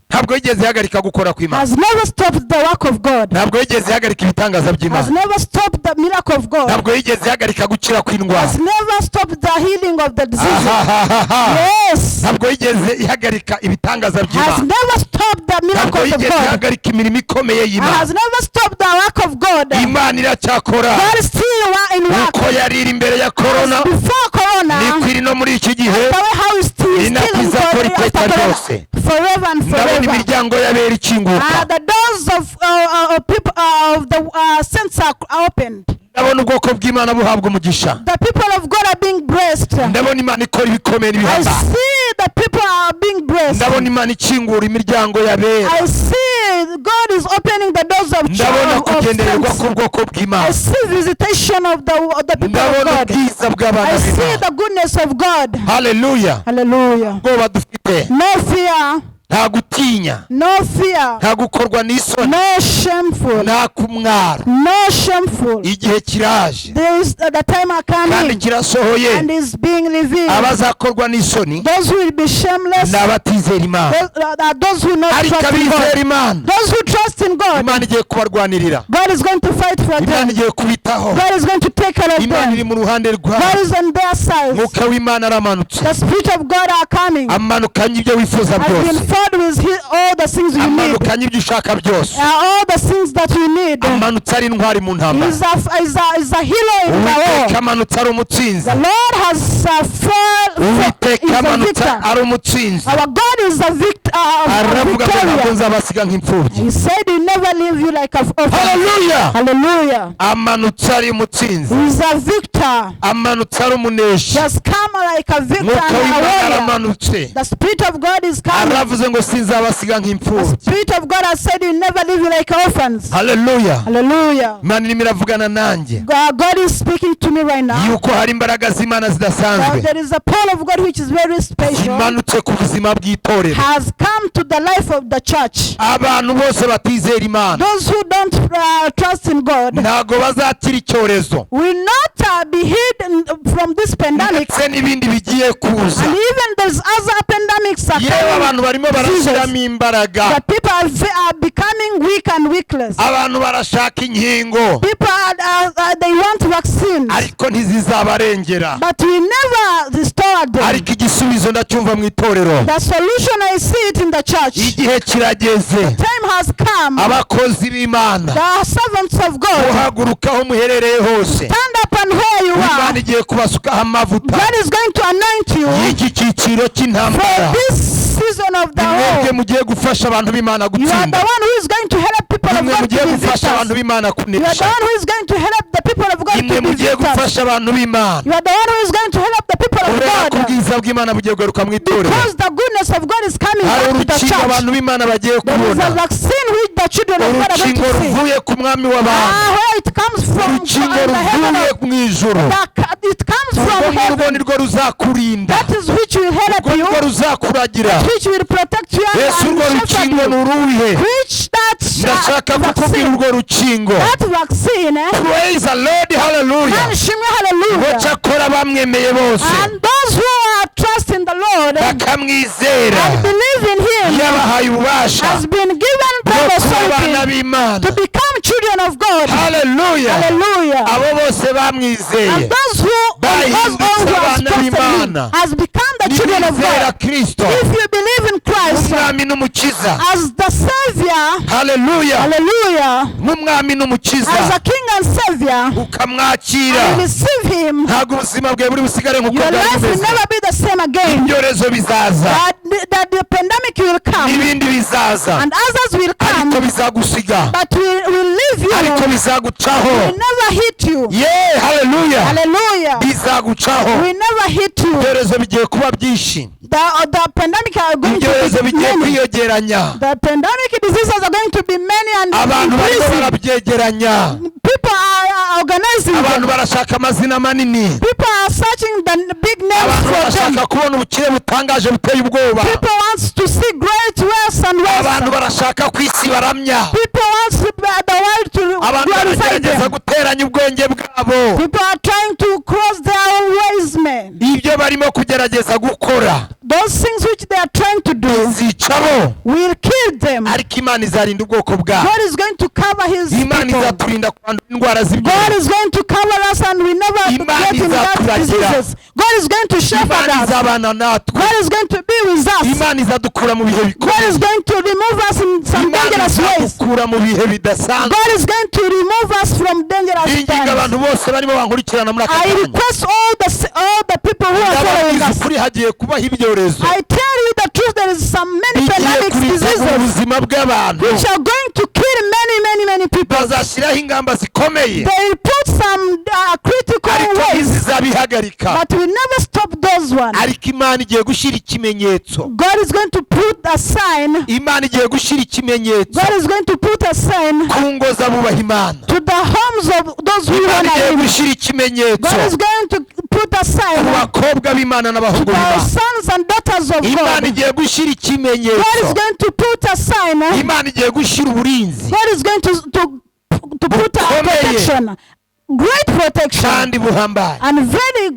ntabwo yigeze ihagarika gukora kw'Imana, Has never stopped the work of God. ntabwo yigeze ihagarika ibitangaza Has by'Imana, never stopped the miracle of God. ntabwo yigeze ihagarika gukira kw'indwara. Has never stopped the healing of the disease. Ahahaha. Yes. Ntabwo yigeze ihagarika ibitangaza Has by'Imana, never stopped the ntabwo miracles of yigeze God. ihagarika imirimo ikomeye y'Imana. Has never stopped the work of God. Imana iracyakora. God is still in work. Uko yari iri imbere ya korona, As before Corona, niko iri no muri iki gihe, the way how is still, ni still nako in izakora God, iteka after Corona, ryose. forever and Ndabona forever. imiryango y'abera ikinguka, The doors of people of the saints are opened. ndabona ubwoko bw'Imana buhabwa umugisha, The people of God are being blessed. ndabona Imana ikora ibikomeye I n'ibihambaye, see the people are being blessed. ndabona Imana ikingura imiryango y'abera, I see God is opening the doors of ndabona of kugendererwa saints. k'ubwoko I bw'Imana, see visitation of the people of ndabona God. ubwiza bw'abana I see b'Imana. the goodness of God. Haleluya. Hallelujah. Ubwoba dufite No fear. Nta gutinya. No fear. Nta gukorwa n'isoni. No shameful. Nta kumwara. No shameful. Igihe kiraje. There is the time are Kandi coming kirasohoye. And is being revealed. Abazakorwa n'isoni Those who will be shameless, ni abatizera Imana. those who not Ariko trust in abizera God. Imana, Those who trust in God, Imana igiye kubarwanirira. God is going to fight for Imana them. igiye kubitaho. God is going to take care of Imana iri them. mu ruhande rwawe. God is on their side. Mwuka w'Imana aramanutse. The Spirit of God are coming. Amanukanye ibyo wifuza Has been byose. filled with all the things you need. Amanukanye ibyo ushaka byose. All the things that you need. Amanutse ari intwari mu ntambara. He's a hero in the Uwiteka war. amanutse ari umutsinzi. The Lord has fall, Uwiteka is a amanutse victor. ari umutsinzi. Our God is a Aravuga ngo ntabwo victorious. nzabasiga nk'imfubyi. He said he never leave you like a orphan. Haleluya. Hallelujah. Amanutse ari umutsinzi. He's a victor. Amanutse ari umuneshi. Just come like a victor Mwuka and a w'Imana warrior. aramanutse. The Spirit of God is coming. Aravuze ngo sinzabasiga The nk'imfubyi. Spirit of God has said he never leave you like orphans. Haleluya. Hallelujah. Imana irimo iravugana nanjye God is speaking to me right now. yuko hari imbaraga z'Imana zidasanzwe There is a power of God which is very special. zimanutse ku buzima bw'itorero. Has come to the life of the church. Abantu bose batizera Imana Those who don't trust in God ntago bazakira icyorezo will not be hidden from this pandemic. ndetse n'ibindi bigiye kuza. And even there's other pandemics are Yewe, coming. abantu barimo barashyiramo imbaraga. The people are becoming weak and weakless. Abantu barashaka inkingo, People they want vaccines, ariko ntizizabarengera. But we never restore them. Ariko igisubizo ndacyumva mu itorero. The solution, I see it in the church. Igihe kirageze. Time has come. Abakozi b'Imana, The servants of God, guhaguruka aho muherereye hose. Stand up and where you Imana are. igiye kubasukaho amavuta God is going to anoint you y'iki cyiciro cy'intambara. For this season of the Ni mwebwe war. mugiye gufasha abantu b'Imana You are gutsinda. the one who is going to help people Ni of mwe God mugiye to be gufasha victors. abantu b'Imana You are the kunesha. one who is going to help the people of God Ni mwe to be mugiye victors. gufasha abantu b'Imana. You are the one who is going to help the people of Kubera ko God. ubwiza bw'Imana bugiye kugaruka mu itorero. Because the goodness of God is coming Hari back to the urukingo church. abantu b'Imana bagiye There is a kubona. vaccine which the children of God are going Urukingo to see. ruvuye ku mwami w'abantu. Where it comes from, Urukingo from the heaven ruvuye of mu ijuru. It comes Urwo from ngurwo heaven. nirwo ruzakurinda. That is which will help Urwo you, nirwo ruzakuragira. Which will protect you and, Ese urwo and shepherd rukingo you. ni uruhe? Which that Ndashaka kukubwira vaccine, urwo rukingo. That vaccine, eh? Praise the Lord, hallelujah. Man, shimwe, Ngo hallelujah. cyakora bamwemeye bose And those who are trusting the Lord and bakamwizera, believe in Him yabahaye ububasha has been given bwo the kuba abana authority b'Imana. To become children of God. Haleluya. Hallelujah. Abo bose bamwizeye And those all who have bahindutse abana trusted Him b'Imana. Has become the children of Nibizera God. Kristo If you believe in Christ nk'umwami n'umukiza, as the Savior, haleluya, hallelujah, nk'umwami n'umukiza, as a King and Savior, ukamwakira, and receive Him, ntabwo ubuzima bwawe buri busigare nk'uko your bwari life will bumeze. never be the same again. Ibyorezo bizaza, That the pandemic will come n'ibindi bizaza, and others will ariko come, bizagusiga, but will leave you, ariko bizagucaho. Will never hit you. Ye, haleluya. Hallelujah. Bizagucaho. Will never hit you. Ibyorezo bigiye kuba byinshi. The pandemic are going Ibyorezo to be bigiye many. kwiyogeranya. The pandemic diseases are going to be many and Abantu barimo increasing. barabyegeranya. People are organizing Abantu them. barashaka amazina manini. People are searching the big names Abantu for them. barashaka kubona ubukire butangaje buteye ubwoba. People want to see great wealth and Abantu wealth. barashaka ku isi baramya. People want the world to Abantu glorify baragerageza them. guteranya ubwenge bwabo. People are trying to cross their own ways, man. Ibyo barimo kugerageza gukora Those things which they are trying to do zicabo, will kill them. ariko Imana izarinda ubwoko bwabo. God is going to cover His Imana people. izaturinda kwandura indwara God z'ibyorezo. is going to cover us and we never Imana get in that izaturagira. diseases. God is going to shepherd Imana us. izabana natwe. God is going to be with us. Imana izadukura mu bihe God bikomeye. is going to remove us in some Imana dangerous ways. izadukura mu bihe bidasanzwe. God is going to remove us from dangerous Inginga times. abantu bose barimo bankurikirana muri aka I kanya, request all the people who are following ndababwiza us. ukuri, hagiye kubaho ibyorezo I tell you the truth, there is some many bigiye pandemic kurimbura diseases ubuzima bw'abantu. Which are going to kill many, many, many people. Bazashyiraho ingamba zikomeye, They will put some critical ariko ways, ntizizabihagarika. But we never stop those ones. Ariko Imana igiye gushyira ikimenyetso. God is going to put a sign. Imana igiye gushyira ikimenyetso God is going to put a sign ku ngo z'abubaha Imana. To the homes of those who Imana honor igiye Him. gushyira ikimenyetso God is going to put put a ku sign bakobwa b'Imana to n'abahungu the b'Imana. sons and daughters of Imana God. igiye gushyira God is ikimenyetso. going to put a sign. Imana igiye gushyira uburinzi God is going to put a bukomeye protection, great protection, kandi buhambaye. and very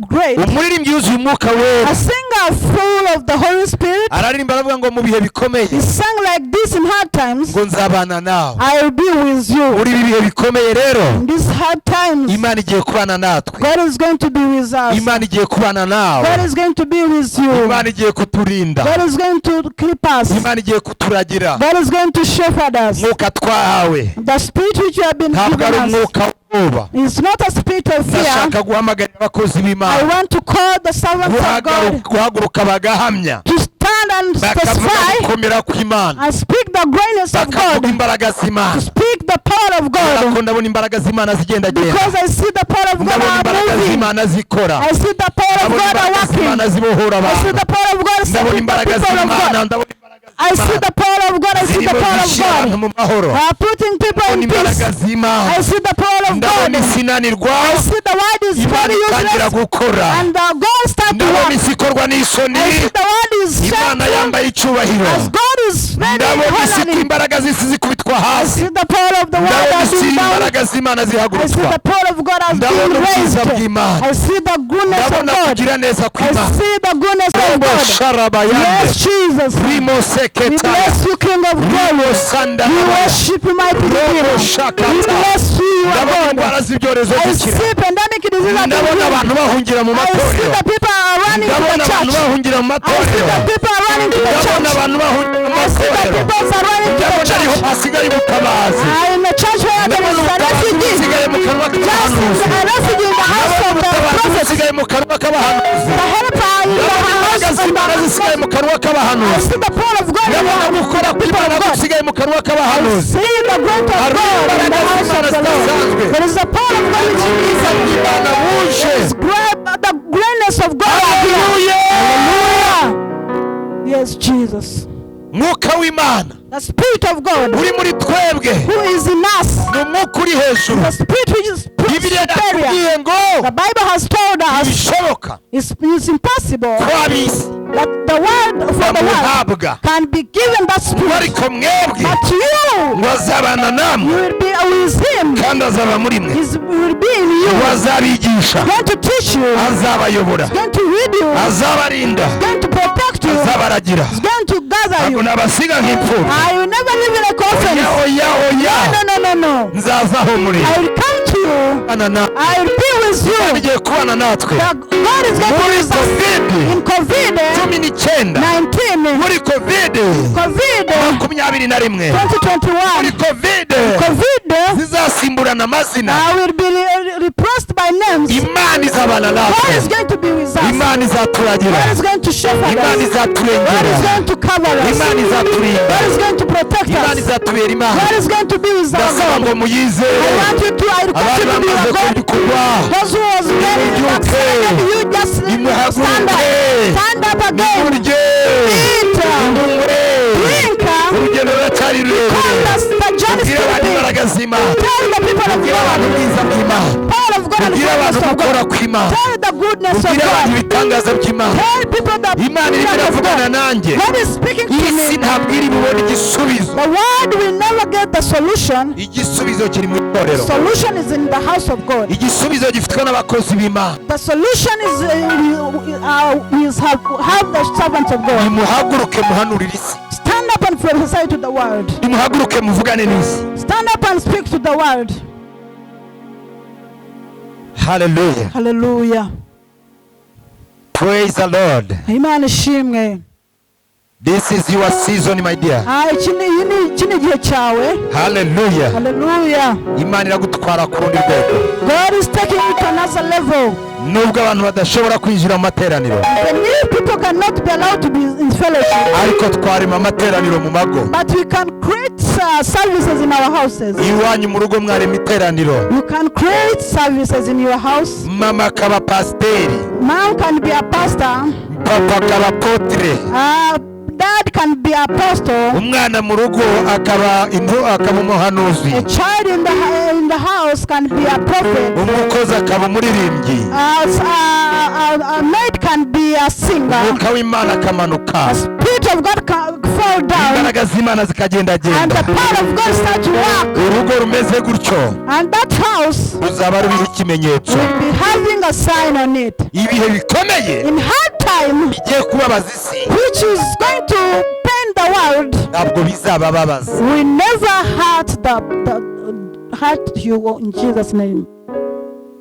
great. Umuririmbyi yuzuye Umwuka Wera A singer full of the Holy Spirit, araririmba aravuga ngo mu bihe bikomeye he sang like this: in hard times, ngo nzabana nawe. I will be with you. Muri ibi bihe bikomeye rero, In these hard times, Imana igiye kubana natwe. God is going to be with us. Imana igiye kubana God nawe. is going to be with you. Imana igiye kuturinda. God is going to keep us. Imana igiye kuturagira. God is going to shepherd us. Umwuka twahawe The spirit which you have been ntabwo given ari us umwuka w'ubwoba. is not a spirit of fear. Ndashaka guhamagarira abakozi I b'Imana want to call the servants of God guhaguruka bagahamya, to stand and bakavuga testify gukomera kw'Imana, and speak the greatness of bakavuga God, imbaraga to z'Imana. speak the power of Kubera ko God. ndabona imbaraga z'Imana zigendagenda, Because I see the power of God ndabona are imbaraga moving. z'Imana zikora, I see the power of ndabona God are imbaraga working. z'Imana zibohora I see abantu, the power of God ndabona setting the imbaraga people of z'Imana, God. ndabona imbaraga I see z'Imana the power of God. I see the zirimo power of zishyira abantu God. mu mahoro, Are putting people ndabona in peace. imbaraga z'Imana, I see the power of God. ndabona isi inanirwa, I see the world is Imana very itangira useless gukora, and the God start to ndabona work. isi ikorwa n'isoni, I see the world is Imana shameful yambaye icyubahiro, as God is very ndabona isi ko honoring. imbaraga z'isi zikubitwa I hasi, see the power of the world ndabona has isi been down. imbaraga z'Imana I see zihagurutswa, the power of God has been ndabona ubwiza raised. bw'Imana, I see the goodness of ndabona God. kugira neza I kw'Imana. see the goodness of God. Sharabayande Yes, Jesus. rimo We seketa bless you, King of rimo Glory. We sandara worship you, mighty robo Redeemer. We shakata. bless you, you are Ndabona God. indwara z'ibyorezo I zikira, see pandemic disease are being ndabona healed. abantu bahungira mu I see matorero, the people are running to ndabona the abantu church. bahungira mu I see matorero, the people are running to the ndabona church. abantu bahungira mu I see the matorero, people are running to the ndabona ariho church. hasigaye ubutabazi, In the church where there ndabona is a ubutabazi refugee. busigaye mu kanwa Just k'abahanuzi, a refugee in the house ndabona of the ubutabazi prophet. busigaye mu kanwa k'abahanuzi, The helper in the ndabona imbaraga house of z'Imana the zisigaye mu kanwa I k'abahanuzi, see the power of God in ndabona the gukora people kw'Imana of God. gusigaye mu kanwa I k'abahanuzi. see the great of Hari God in the imbaraga house z'Imana of the Lord. zidasanzwe. There is the power of God which is Ubwiza bw'Imana buje. is great, the greatness of God. are here. Haleluya! Hallelujah. Yes, Jesus. Mwuka w'Imana The Spirit of God uri muri twebwe who is in us, ni umwuka uri hejuru. the Spirit which is Bibiliya superior. yakubwiye ngo The Bible has told us ibishoboka it's impossible ko ab'isi that the world for the world bamuhabwa, can be given that ngo spirit. ariko mwebwe But you, ngo azabana you namwe will be with him. kandi azaba muri mwe, He's will be in you. ngo azabigisha, Going to teach you. azabayobora, Going to lead you. azabarinda, Going to protect you. azabaragira. Going to gather Ntabwo you. nabasiga nk'imfubyi. I will never live in a coffin. Oya, oya, oya, No, no, no, no. nzaza aho muri. I will come to you. Kubana na- I will be with Imana you. igiye kubana natwe The God is going to muri be with us COVID in COVID 19, 19, muri COVID COVID 21, 2021, muri COVID COVID. zizasimburana amazina. I will be repressed by names. Imana izabana God natwe, is going to be with us. Imana izaturagira, God is going to shepherd Imana us. God is izaturengera, going to cover us. Imana izaturinda, God is going to protect Imana us. izatubera Imana. God is going to be with us. Ndasaba ngo I muyizere. want you to, I request Abari you to be bamaze your God. kugwa, Those who was very nimubyuke, backslidden, you just stand up. nimuhaguruke, Stand up again. nimurye, Eat. nimunywe, Drink. urugendo ruracyari rurerure. Because the journey is Ubwire still abantu big. imbaraga z'Imana, Tell the people of ubwire abantu God. ubwiza bw'Imana, Power of God and ubwire abantu goodness of gukora God. kw'Imana, Tell the goodness of ubwire abantu God. ibitangaza by'Imana. Tell people the Imana irimo goodness of iravugana God. nanjye. God is speaking to Isi me. ntabwo iri bubone igisubizo. The world will never get the solution. Igisubizo kiri mu itorero. Solution is in the house of God. Igisubizo gifitwe n'abakozi b'Imana. The solution is is have the servants of God. Nimuhaguruke muhanurire isi, Stand up and prophesy to the world. nimuhaguruke muvugane n'isi. Stand up and speak to the world. Haleluya, Hallelujah. praise the Lord. Imana ishimwe. This is your season, my dear. Ah, iki ni iyi ni- iki ni igihe cyawe. Haleluya. Hallelujah. Imana iragutwara ku rundi rwego. God is taking you to another level. Nubwo abantu badashobora kwinjira mu materaniro, The new people cannot be allowed to be in fellowship, ariko twarema amateraniro mu mago. but we can create services in our houses. Iwanyu mu rugo mwarema iteraniro, You can create services in your house. mama akaba pasiteri, Mom can be a pastor. papa akaba apotre, Dad can be apostle. Umwana mu rugo akaba akaba umuhanuzi. A child in the the house can be a prophet. Umukozi akaba umuririmbyi. A maid can be a singer. Umwuka w'Imana akamanuka. The Spirit of God can fall down Imbaraga z'Imana and zikagendagenda. The power of God start to work. Urugo rumeze gutyo And that house ruzaba ruriho ikimenyetso. Will be having a sign on it. Ibihe bikomeye In hard time, bigiye kubabaza isi which is going to pain the world, ntabwo bizabababaza. We never hurt the hurt you in Jesus' name.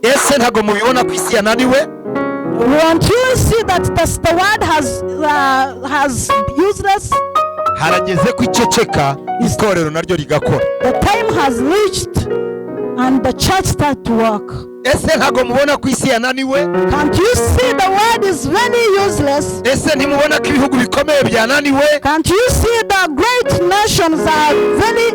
Ese ntabwo mubibona ko isi yananiwe? Won't you see that the world has useless? Harageze ko iceceka itorero naryo rigakora. The time has reached, and the church start to work. Ese ntabwo mubona ko isi yananiwe? Can't you see the world is very useless? Ese ntimubona ko ibihugu bikomeye byananiwe? Can't you see the great nations are very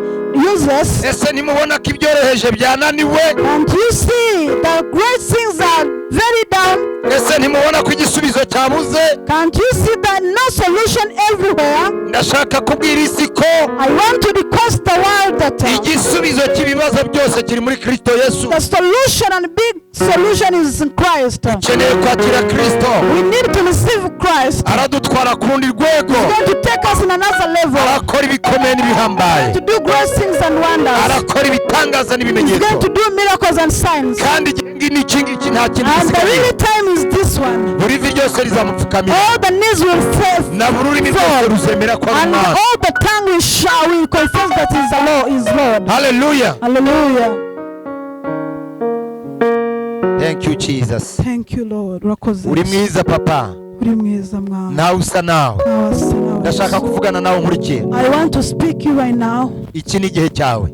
useless? Ese ntimubona ko ibyoroheje byananiwe? Can't you see the great things are very down? Ese ntimubona ko igisubizo cyabuze? Can't you see that no solution everywhere? Ndashaka kubwira isi ko I want to request the world that igisubizo cy'ibibazo byose kiri muri Kristo Yesu. The solution and big solution is in Christ. Ukeneye kwakira Kristo. We need to receive Christ. Aradutwara ku rundi rwego. He's going to take us in another level Arakora ibikomeye n'ibihambaye. To do great things and wonders. Arakora ibitangaza He's n'ibimenyetso. going to do miracles and signs. Kandi igihe n'iki ngiki nta kindi And the gisigaye. really time is this one. Buri vi ryose rizamupfukamira. All the knees will fall, Na buri rurimi rwose ruzemera ko ari and Umwami. All the tongue will confess that is the Lord is Lord. Haleluya. Hallelujah. Thank you, Jesus. Thank you, Lord. Urakoze. Uri mwiza papa. Uri mwiza mwana. Ntawe usa nawe. Ntawe asa nawe. Ndashaka kuvugana nawe nkurikiye. I want to speak you right now. Iki ni igihe cyawe.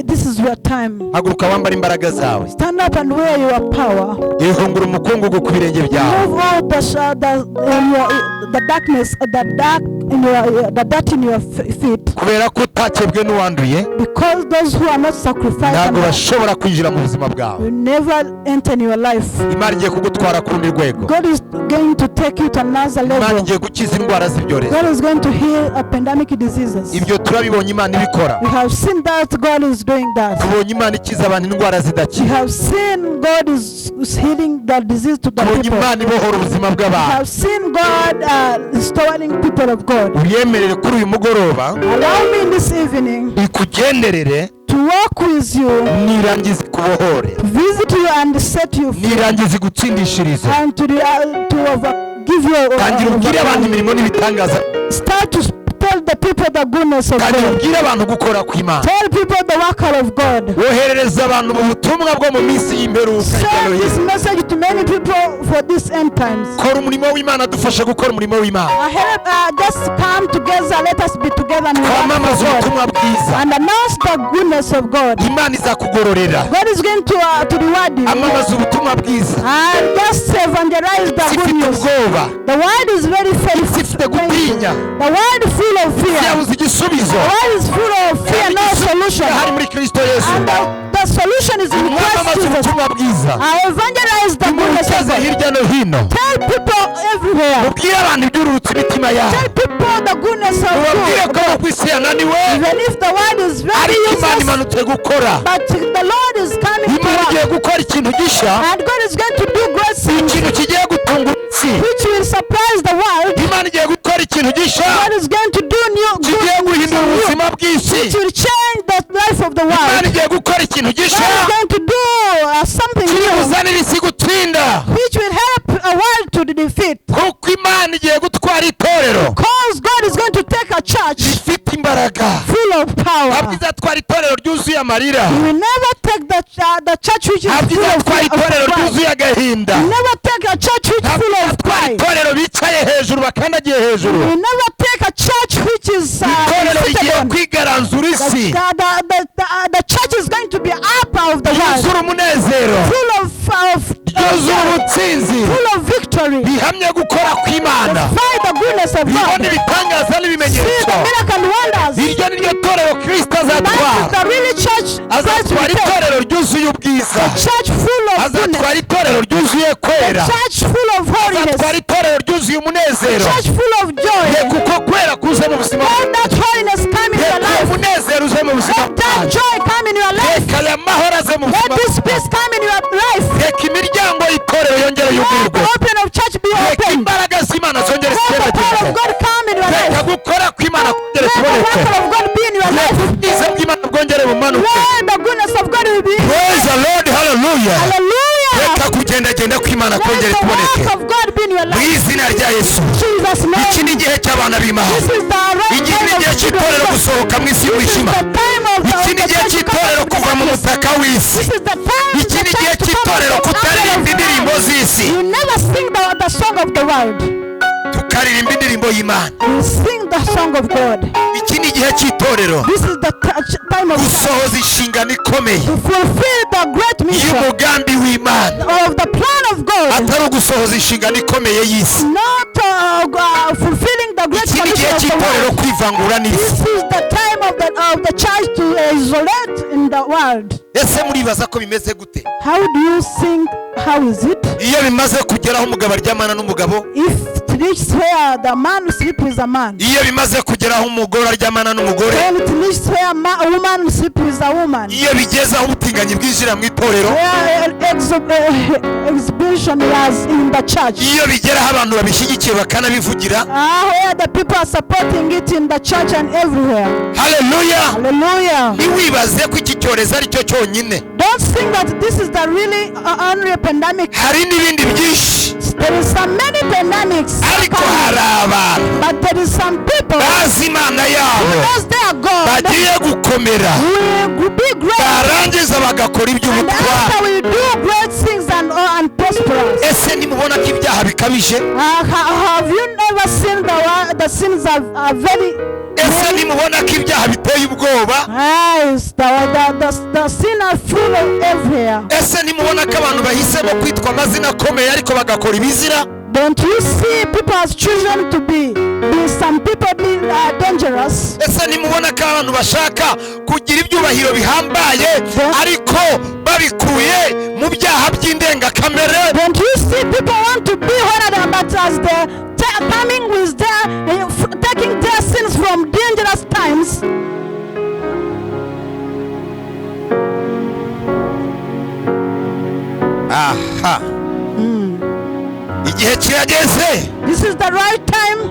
This is your time. Haguruka wambara imbaraga zawe. Stand up and wear your power. Ihungura umukungugu ku birenge byawe. Move all the sh- the in your, the darkness, the dark in your the dirt in your feet. Kubera ko utakebwe n'uwanduye Because those who are not sacrificed ntabwo bashobora kwinjira mu buzima bwawe. Will never enter in your life. Imana igiye kugutwara ku rundi rwego. God is going to take you to another Imana level. igiye gukiza indwara z'ibyorezo. God is going to heal a pandemic diseases. Ibyo turabibonye Imana ibikora. We have seen that God is doing that. Tubonye Imana ikiza abantu indwara We zidakira. have seen God is healing the disease to the Tubonye people. Imana ibohora ubuzima We bw'abantu. have seen God restoring people of God. Uyemerere kuri uyu mugoroba Allow me this evening ikugenderere to walk with you, nirangiza ikubohore visit you and set you free, nirangiza igutsindishirize. And to over, give you. Tangira ubwire abantu imirimo n'ibitangaza. Start to tell the people the goodness of Tangira God. ubwire abantu gukora kw'Imana. Tell people the worker of God. Woherereza abantu mu butumwa bwo mu minsi y'imperuka hirya no Send hino. this message to many people for these end times. Kora umurimo w'Imana dufashe gukora umurimo w'Imana. Help, just come together. Let us be together and work Twamamaze for God ubutumwa bwiza. And announce the goodness of God. Imana izakugororera. God is going to reward you. Amamaza ubutumwa bwiza. And just evangelize the good Zifite news. ubwoba. The world is very faithful. Zifite gutinya. The world full of fear. Yabuze igisubizo. The world is full of fear, no solution. Hari muri Kristo Yesu. And the solution is in Christ Mwamamaze Jesus. ubutumwa bwiza. I evangelize the goodness of Nimuteze God. hirya no hino. Tell people everywhere. Mubwire abantu ibyururutse imitima yabo. Tell people the goodness of Mubabwire ko God. abo ku isi yananiwe Even if the world is very ariko Imana useless, imanutse gukora. but the Lord is coming to Imana igiye work. gukora ikintu gishya. And God is going to do great things Ikintu kigiye gutungura isi. Which will surprise the world. Imana igiye gukora ikintu gishya God is going to do new good kigiye guhindura new, ubuzima bw'isi. Which will change the life of the Imana world. igiye gukora ikintu gishya God is going to do something kiri new buzanire isi gutsinda. Which will help a world to defeat. Kuko Imana igiye gutwara itorero Because God is going to take a church rifite imbaraga. Full of Ntabwo power. izatwara itorero ryuzuye amarira. You will never take the church which is Ntabwo full of, izatwara itorero of pride. ryuzuye agahinda. You never take a church which is Ntabwo full of izatwara pride. itorero bicaye hejuru bakandagiye hejuru. You will never take a church which is Itorero seated rigiye on. kwigaranzura isi. The church is going to be upper of the world, Ryuzura umunezero. Full of Ryuzura ubutsinzi. Full of victory. Rihamye gukora kw'Imana. Find the goodness of Ribona God. ibitangaza See n'ibimenyetso. the miracle and wonders. Iryo ni ryo torero Kristo That is azatwara. the really church Christ Azatwara will take. itorero ryuzuye ubwiza. Church full of goodness. Azatwara itorero ryuzuye kwera. Church full of holiness. Azatwara itorero ryuzuye umunezero. Church full of joy. Reka uko kwera kuze mu buzima. Let that holiness come in your Reka uwo life. munezero uze mu buzima Let that bwanyu. joy come in your life. Reka aya mahoro aze mu Let buzima. this peace come in your life. Reka imiryango y'itorero yongere Let yugurirwe. the open of church be Reka open. imbaraga z'Imana zongere Let the power of zigendagende. God come in your Reka life. gukora kw'Imana kongere Let the kuboneke. work of God be in your Reka life. ubwiza bw'Imana bwongere bumanuke. Let the goodness of God will be. Praise the Lord, hallelujah. Hallelujah. Reka kugendagenda kw'Imana Let kongere the kuboneke work of God be in your mu life. izina rya Yesu. Jesus' Iki name. ni igihe cy'abana b'Imana. This is the right Iki ni time igihe of cy'itorero children. gusohoka mu isi This is y'umwijima. the time of the, Iki of ni the igihe church to come cy'itorero out of the kuva mu darkness. mutaka w'isi. This is the time Iki the ni igihe church to come cy'itorero out of kutaririmba the indirimbo world. z'isi, You never sing the song of the world. tukaririmba indirimbo y'Imana. You sing the song of God. Iki ni igihe cy'itorero This is the time of church gusohoza inshingano ikomeye to fulfill the great mission y'umugambi w'Imana, of the plan of God. atari ugusohoza inshingano ikomeye y'isi. Not fulfilling the great Iki ni igihe commission of the cy'itorero world. kwivangura n'isi. This is the time of the church to isolate in the world. Ese muribaza ko bimeze gute How do you think? How is it? iyo bimaze kugeraho umugabo aryamana n'umugabo, If it reaches where the man sleep with a man, iyo bimaze kugeraho umugore aryamana n'umugore, when it reaches where a woman sleep with a woman, iyo bigeze aho ubutinganyi bwinjira mu itorero, where exhibition was in the church, iyo bigeraho abantu babishyigikiye bakanabivugira, where the people are supporting it in the church and everywhere. Haleluya. Hallelujah. Ntiwibaze ko iki cyorezo ari cyo cyonyine. Don't think that this is the really only pandemic. Hari n'ibindi byinshi. There is so many pandemics, Ariko hari abantu but there is some people bazi Imana yabo, knows their God bagiye gukomera, will be great, barangiza bagakora and iby'ubutwari. after we do great things and prosperous. Ese ntimubona ko ibyaha bikabije? Have you never seen the sins are very Ese many? ntimubona ko ibyaha biteye ubwoba? Yes, the sin are full of everywhere. Ese ntimubona ko abantu bahisemo kwitwa amazina akomeye ariko bagakora ibizira? Don't you see people has chosen to be some people be dangerous? Ese ntimubona ko abantu bashaka kugira ibyubahiro bihambaye ariko babikuye mu byaha by'indengakamere? Don't you see people want to be honored, but as they coming with their taking their sins from dangerous times? Aha, igihe kirageze This is the right time.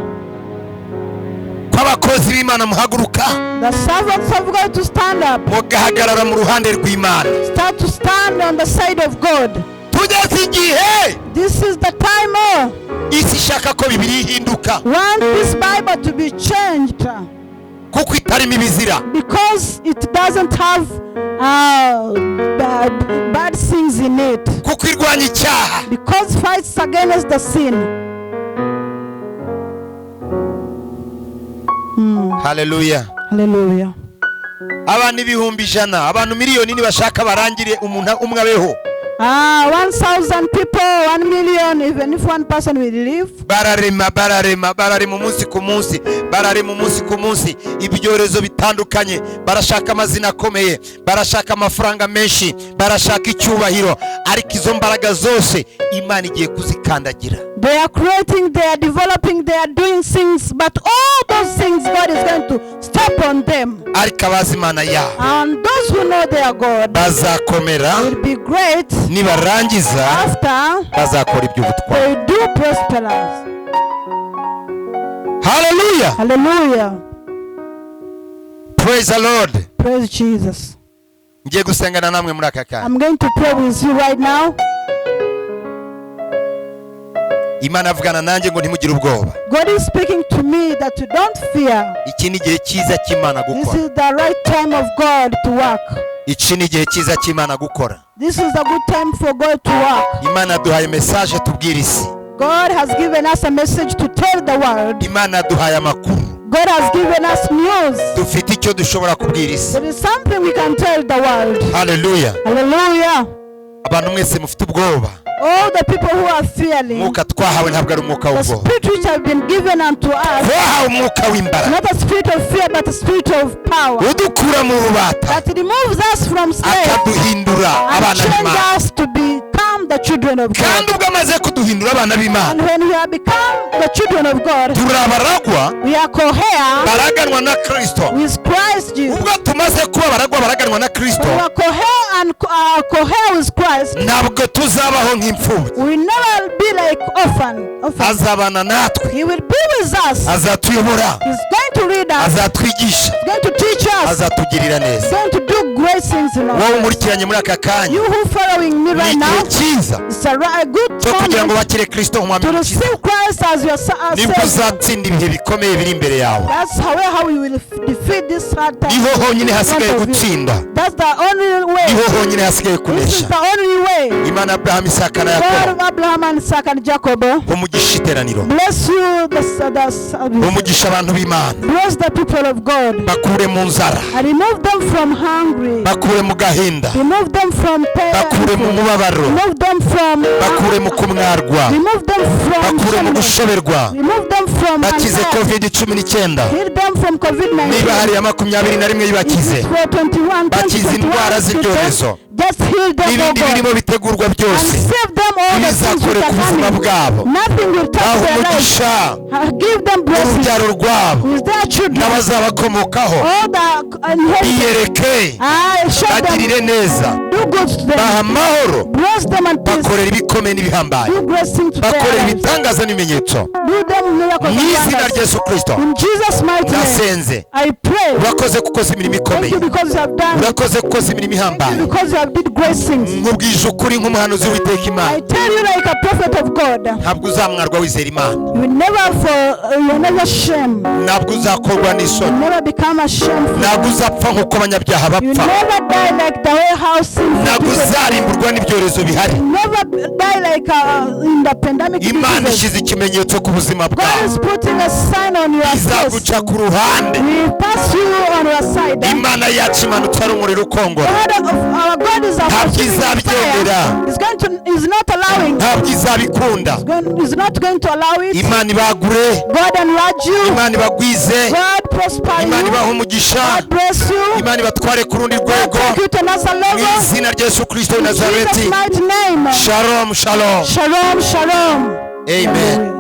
Ko abakozi b'Imana muhaguruka, The servants of God to stand up, mugahagarara mu ruhande rw'Imana. Start to stand on the side of God. Tugeze igihe This is the time, oh, isi ishaka ko Bibiliya ihinduka, want this Bible to be changed kuko itarimo ibizira. Because it doesn't have bad things in it. Kuko irwanya icyaha. Because fights against the sin. Haleluya. Hallelujah. Abantu 100,000, abantu miliyoni nibashaka barangire, umuntu umwe abeho. 1,000 people, 1 million, even if one person will live. Bararema, bararema, bararema umunsi ku munsi, bararema umunsi ku munsi ibyorezo bitandukanye. Barashaka amazina akomeye, barashaka amafaranga menshi, barashaka icyubahiro, ariko izo mbaraga zose Imana igiye kuzikandagira. They are creating, they are developing, they are doing things, but all those things God is going to step on them. Ariko abazi Imana yabo And those who know their God bazakomera, will be great. Nibarangiza After bazakora iby'ubutwari. they do prosperous. Haleluya. Hallelujah. Praise the Lord. Praise Jesus. Ngiye gusengana namwe muri aka kanya. I'm going to pray with you right now. Imana avugana nanjye ngo ntimugire ubwoba. God is speaking to me that you don't fear. Iki ni igihe cyiza cy'Imana This gukora. is the right time of God to work. Iki ni igihe cyiza cy'Imana gukora. This is a good time for God to work. Imana yaduhaye message tubwira isi. God has given us a message to tell the world. Imana yaduhaye amakuru. God has given us news. Dufite icyo dushobora kubwira isi. There is something we can tell the world. Haleluya. Hallelujah. Abantu mwese mufite ubwoba, All the people who are fearing, umwuka twahawe ntabwo ari umwuka the w'ubwoba. Spirit which have been given unto us, Twahawe umwuka w'imbaraga, not a spirit of fear, but a spirit of power udukura mu bubata, that removes us from slavery akaduhindura and abana change b'Imana. us to become the children of God. Kandi ubwo amaze kuduhindura abana b'Imana, And when we have become the children of God, turi abaragwa, we are co-heir baraganwa na Kristo. With Christ Jesus. Ubwo tumaze kuba abaragwa baraganwa na Kristo, We are co-heir and co-heir with Christ. Ntabwo tuzabaho nk'imfubyi. We will never be like orphan. Azabana natwe. He will be with us. Azatuyobora. He's going to lead us. Azatwigisha. He's going to teach us. Azatugirira neza. He's going to do great things in our Wowe lives. unkurikiranye muri aka kanya, You who following me ni right igihe now, cyiza it's a good cyo kugira ngo moment bakire Kristo nk'umwami to n'Umukiza. receive Christ as your Nibwo Savior. uzatsinda ibihe bikomeye biri imbere yawe. That's how we will defeat this hard time Niho honyine in hasigaye front of you. gutsinda. That's the only way. Niho honyine hasigaye This is kunesha. the only way. Imana Abrahamu, Isaka na God Yakobo, of Abraham and Isaac and Jacob, umugisha iteraniro, bless you, the umugisha abantu b'Imana. Bless the people of God. Bakure mu nzara, And remove them from hungry. Bakure mu gahinda, Remove them from pain. Bakure mu mubabaro, Remove them from bakure mu kumwarwa, Remove them from bakure mu shame. gushoberwa. Remove them from Bakize anxiety. COVID-19. Heal them from COVID-19. Niba hari ya 21 yibakize. For 21, Bakize indwara 2021, z'ibyorezo just heal them, oh n'ibindi God. birimo bitegurwa And byose save them all the things ntibizakore which ku are buzima coming. bwabo. Nothing will touch Baha their lives. umugisha Give them blessings urubyaro rwabo with their children. N'abazabakomokaho. All the inheritance. Biyereke, I show them. bagirire neza, Do good to baha them. amahoro, Bless them and peace. bakorera ibikomeye n'ibihambaye, Do great things to their bakorera lives. ibitangaza n'ibimenyetso. Do them miracles Mu and izina wonders. rya Yesu Kirisito In Jesus' mighty name, ndasenze. I pray. Urakoze kuko ukoze imirimo Thank ikomeye. you because you have done. Urakoze kuko ukoze imirimo Thank ihambaye. you because you have did great things. Nkubwije ukuri nk'umuhanuzi w'Uwiteka Imana, I tell you like a prophet of God, ntabwo uzamwarwa wizera Imana. You will never shame. Ntabwo uzakorwa n'isoni. You never become ashamed. Ntabwo uzapfa nk'uko abanyabyaha You bapfa. never die like the way how sinful Ntabwo people die. uzarimburwa n'ibyorezo bihari. You never die like in the pandemic Imana diseases. ishyize ikimenyetso ku buzima God bwawe. is putting a sign on your face. Izaguca ku ruhande. We pass you on your side. Imana yacu imanutse ari umuriro ukongora. God of our God is a Ntabwo consuming izabyemera. fire. Is not allowing. Ntabwo izabikunda. Is not going to allow it. Imana ibagure. God enlarge you. Imana ibagwize. God prosper Imana you. ibahe umugisha. God bless you. Imana ibatware ku rundi God rwego. take you to another Mu level. izina rya Yesu Kirisito w'i In Jesus' Nazareti. mighty name. Shalom, shalom. Shalom, shalom. Amen.